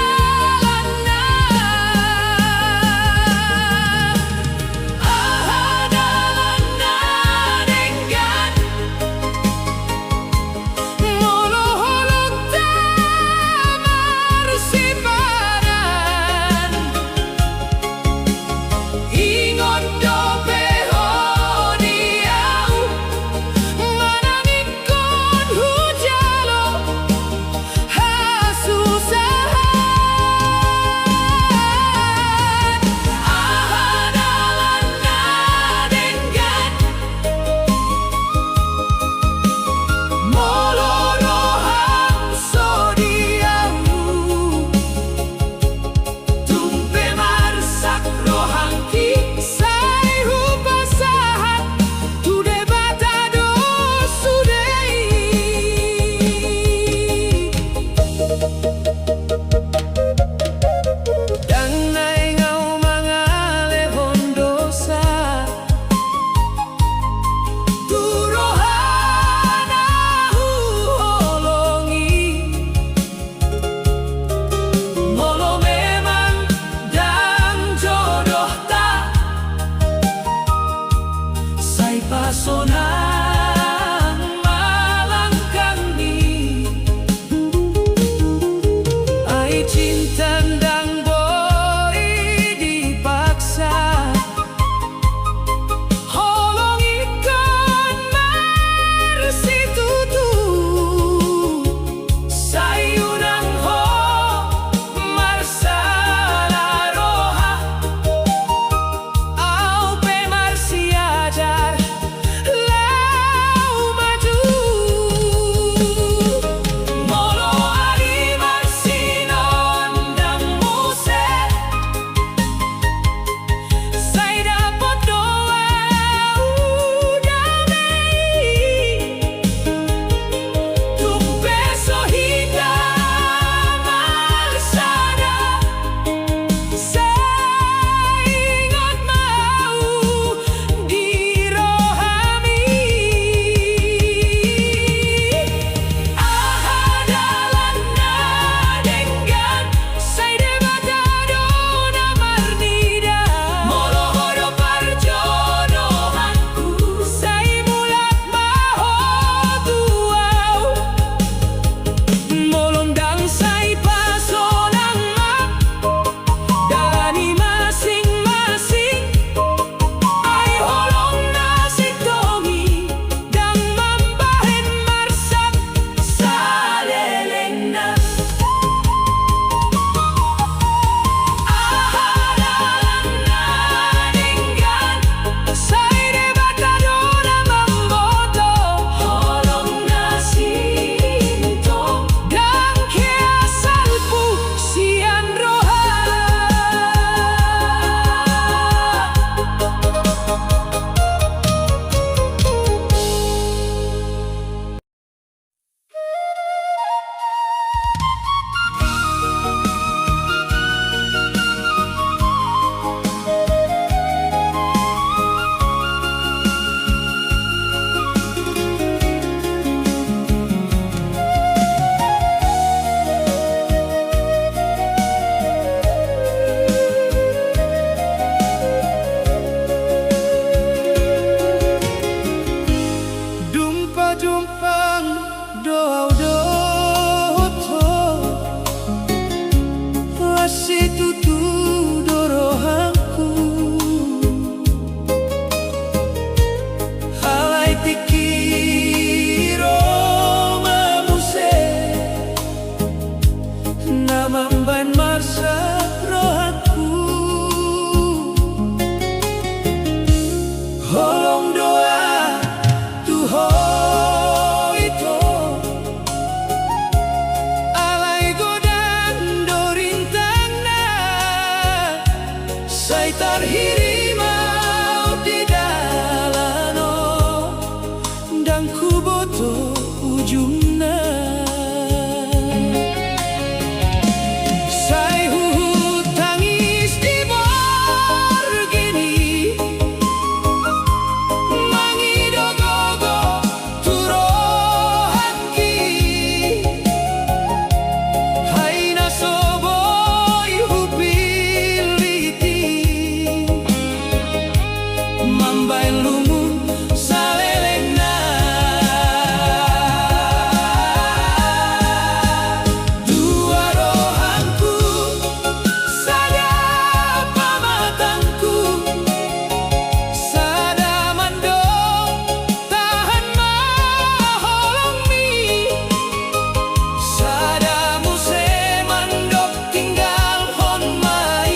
mambahen marsat rohangku. Holong do ahu tu Ho ito, alai godang do rintangna, sai tarhirim ahu di dalan on, ndang huboto ujungna. Sai huhut tangis di borngin i, mangido gogo tu rohangki, ai na so boi hupillit i mambahen lungun salelengna. Dua rohangku, sada pamatangku, sada mandok tahan ma holongmi, sada muse mandok tinggalhon ma i,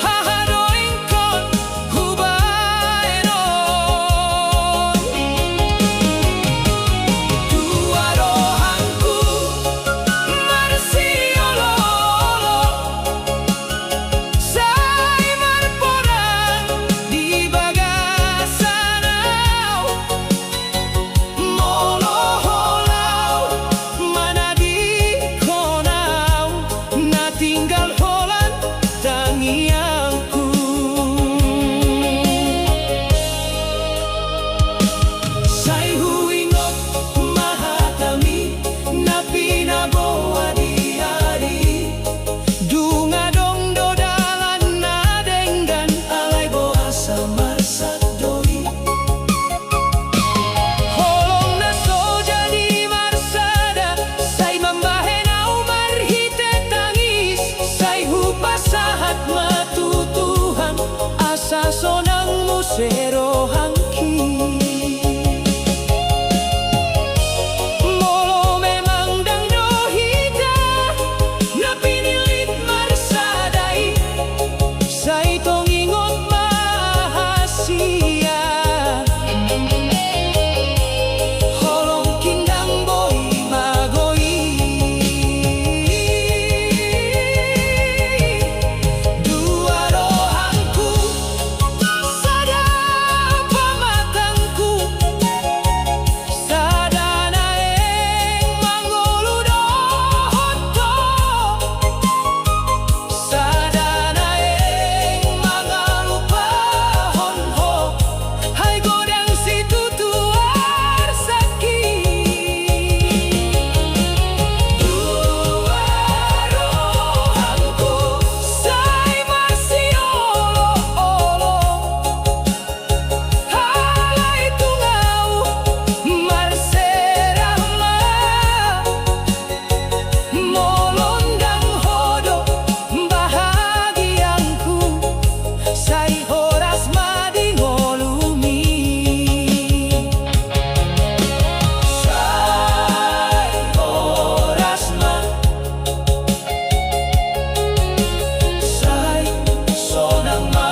haha do ingkon hubahen on. Dua rohangku marsioloolo, sai marporang di bagasan ahu, molo holan manadingkon ahu, na tinggal holan tangiangku. Sai huingot ma hatami na pinaboa di ari i. Dung adong do dalan na denggan, alai boasa marsat do i. Holong na so jadi marsada, sai mambahen ahu marhite tangis, sai hupasahat ma tu Tuhan, asa sonang muse rohangki. Molo memang ndang do hita na pinillit marsada i, sai tong ingot ma hasian, holongki ndang boi mago i. Dua rohangku, sada pamatangku, sada naeng mangolu dohot ho, sada naeng mangalupahon ho, ai godang situtu arsangki. Dua rohangku sai marsioloolo, alai tung ahu marserah ma. Molo ndang ho do bahagiangku, sai horas ma di ngolumi. Sai horas ma, sai sonang ma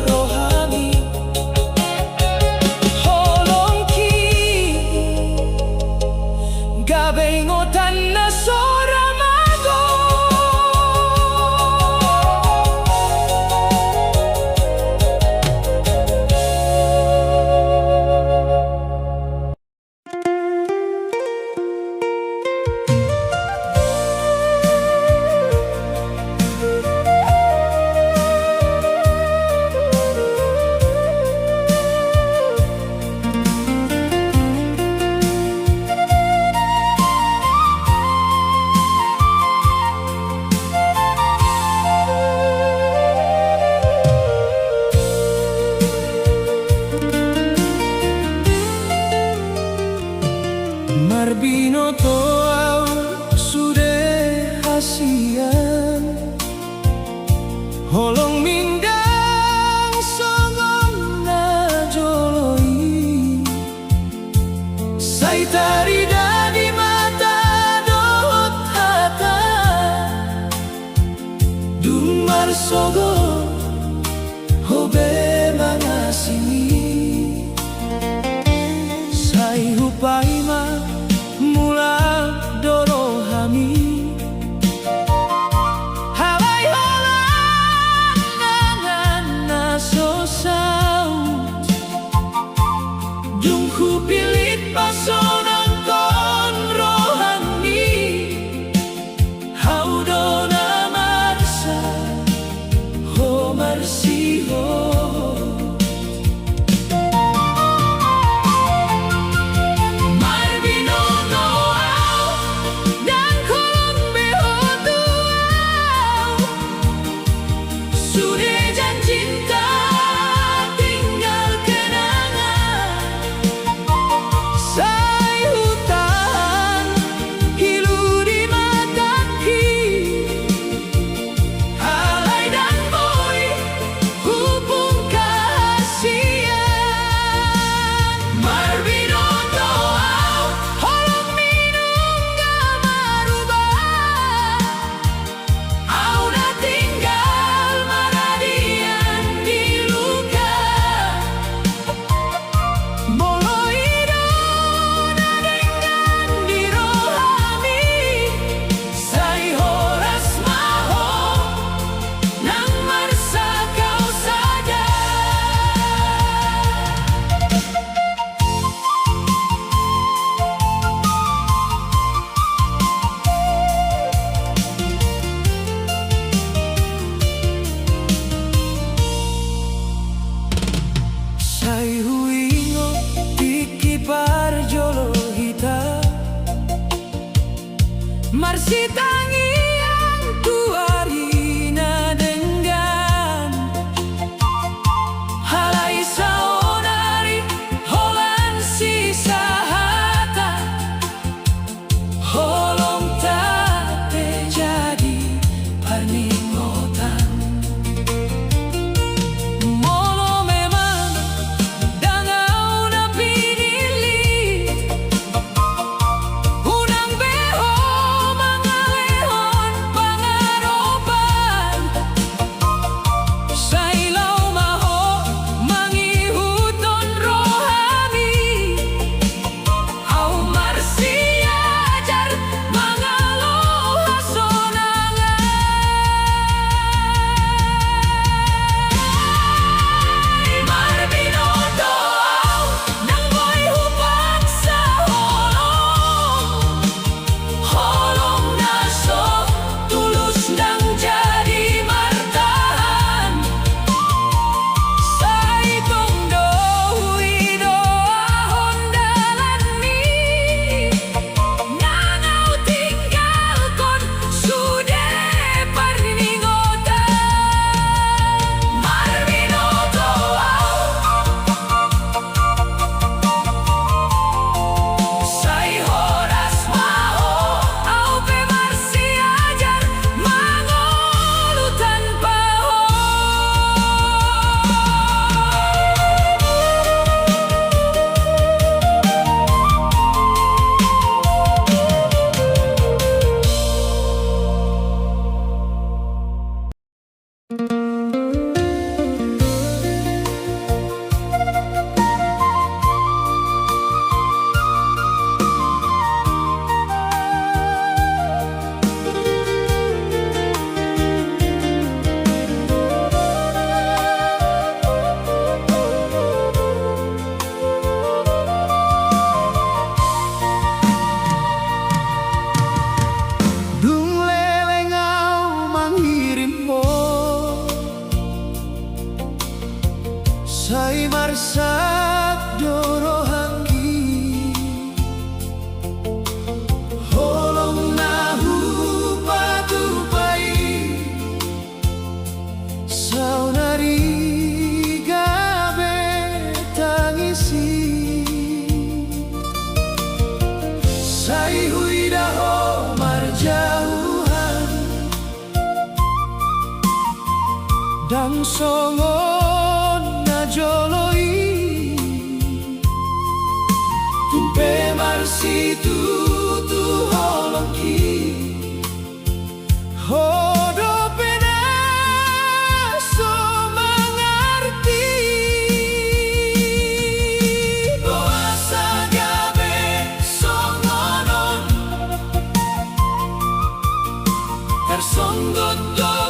rohami. Holongki gabe ingotan na so ra mago. Marbinoto ahu sude hasian, holongmi ndang songon na jolo i. Sai tarida di mata dohot hata, Sogot ho be mangasini, sai hupaima mulak do rohami. Alai holan angan na so saut, dung hupillit pasonangkon rohangmi. Ahu do na marsak ho marsihol. Marbinoto ahu, ndang holong be ho tu ahu. Sude janjinta tinggal kenangan. Sai hutahan ilu di matangki, alai ndang boi hupungka hasian. Marbinoto ahu, holongmi nunga marubah. Ahu na tinggal maradian di luka. Molo i do na denggan di rohami, sai horas ma ho nang marsak ahu sada. Sai huingot tingki parjolo hita marsitangiang tu ari na denggan. Alai saonari holan sisa hata, holongta pe jadi parningotan. Molo memang ndang ahu na pinillit, unang be ho mangalehon pangadopan. Sai laho ma ho mangihuthon rohami. Ahu marsiajar mangalo hasonangan. Marbinoto ahu, ndang boi hupaksa holong. Holong na so tulus ndang jadi martahan. Sai tung do huidoahon dalanmi, nang ahu tinggalkon sude parningotan. Marbinoto ahu, sai horas ma ho, ahu pe marsiajar mangolu tanpa ho. Dung leleng ahu mangirim ho, sai marsak do rohangki. Holong na hupatupa i saonari gabe tangis i. Sai huida ho marjauhan, ndang songon na jolo i. Tung pe marsitutu holongki, ho dope na Songgot do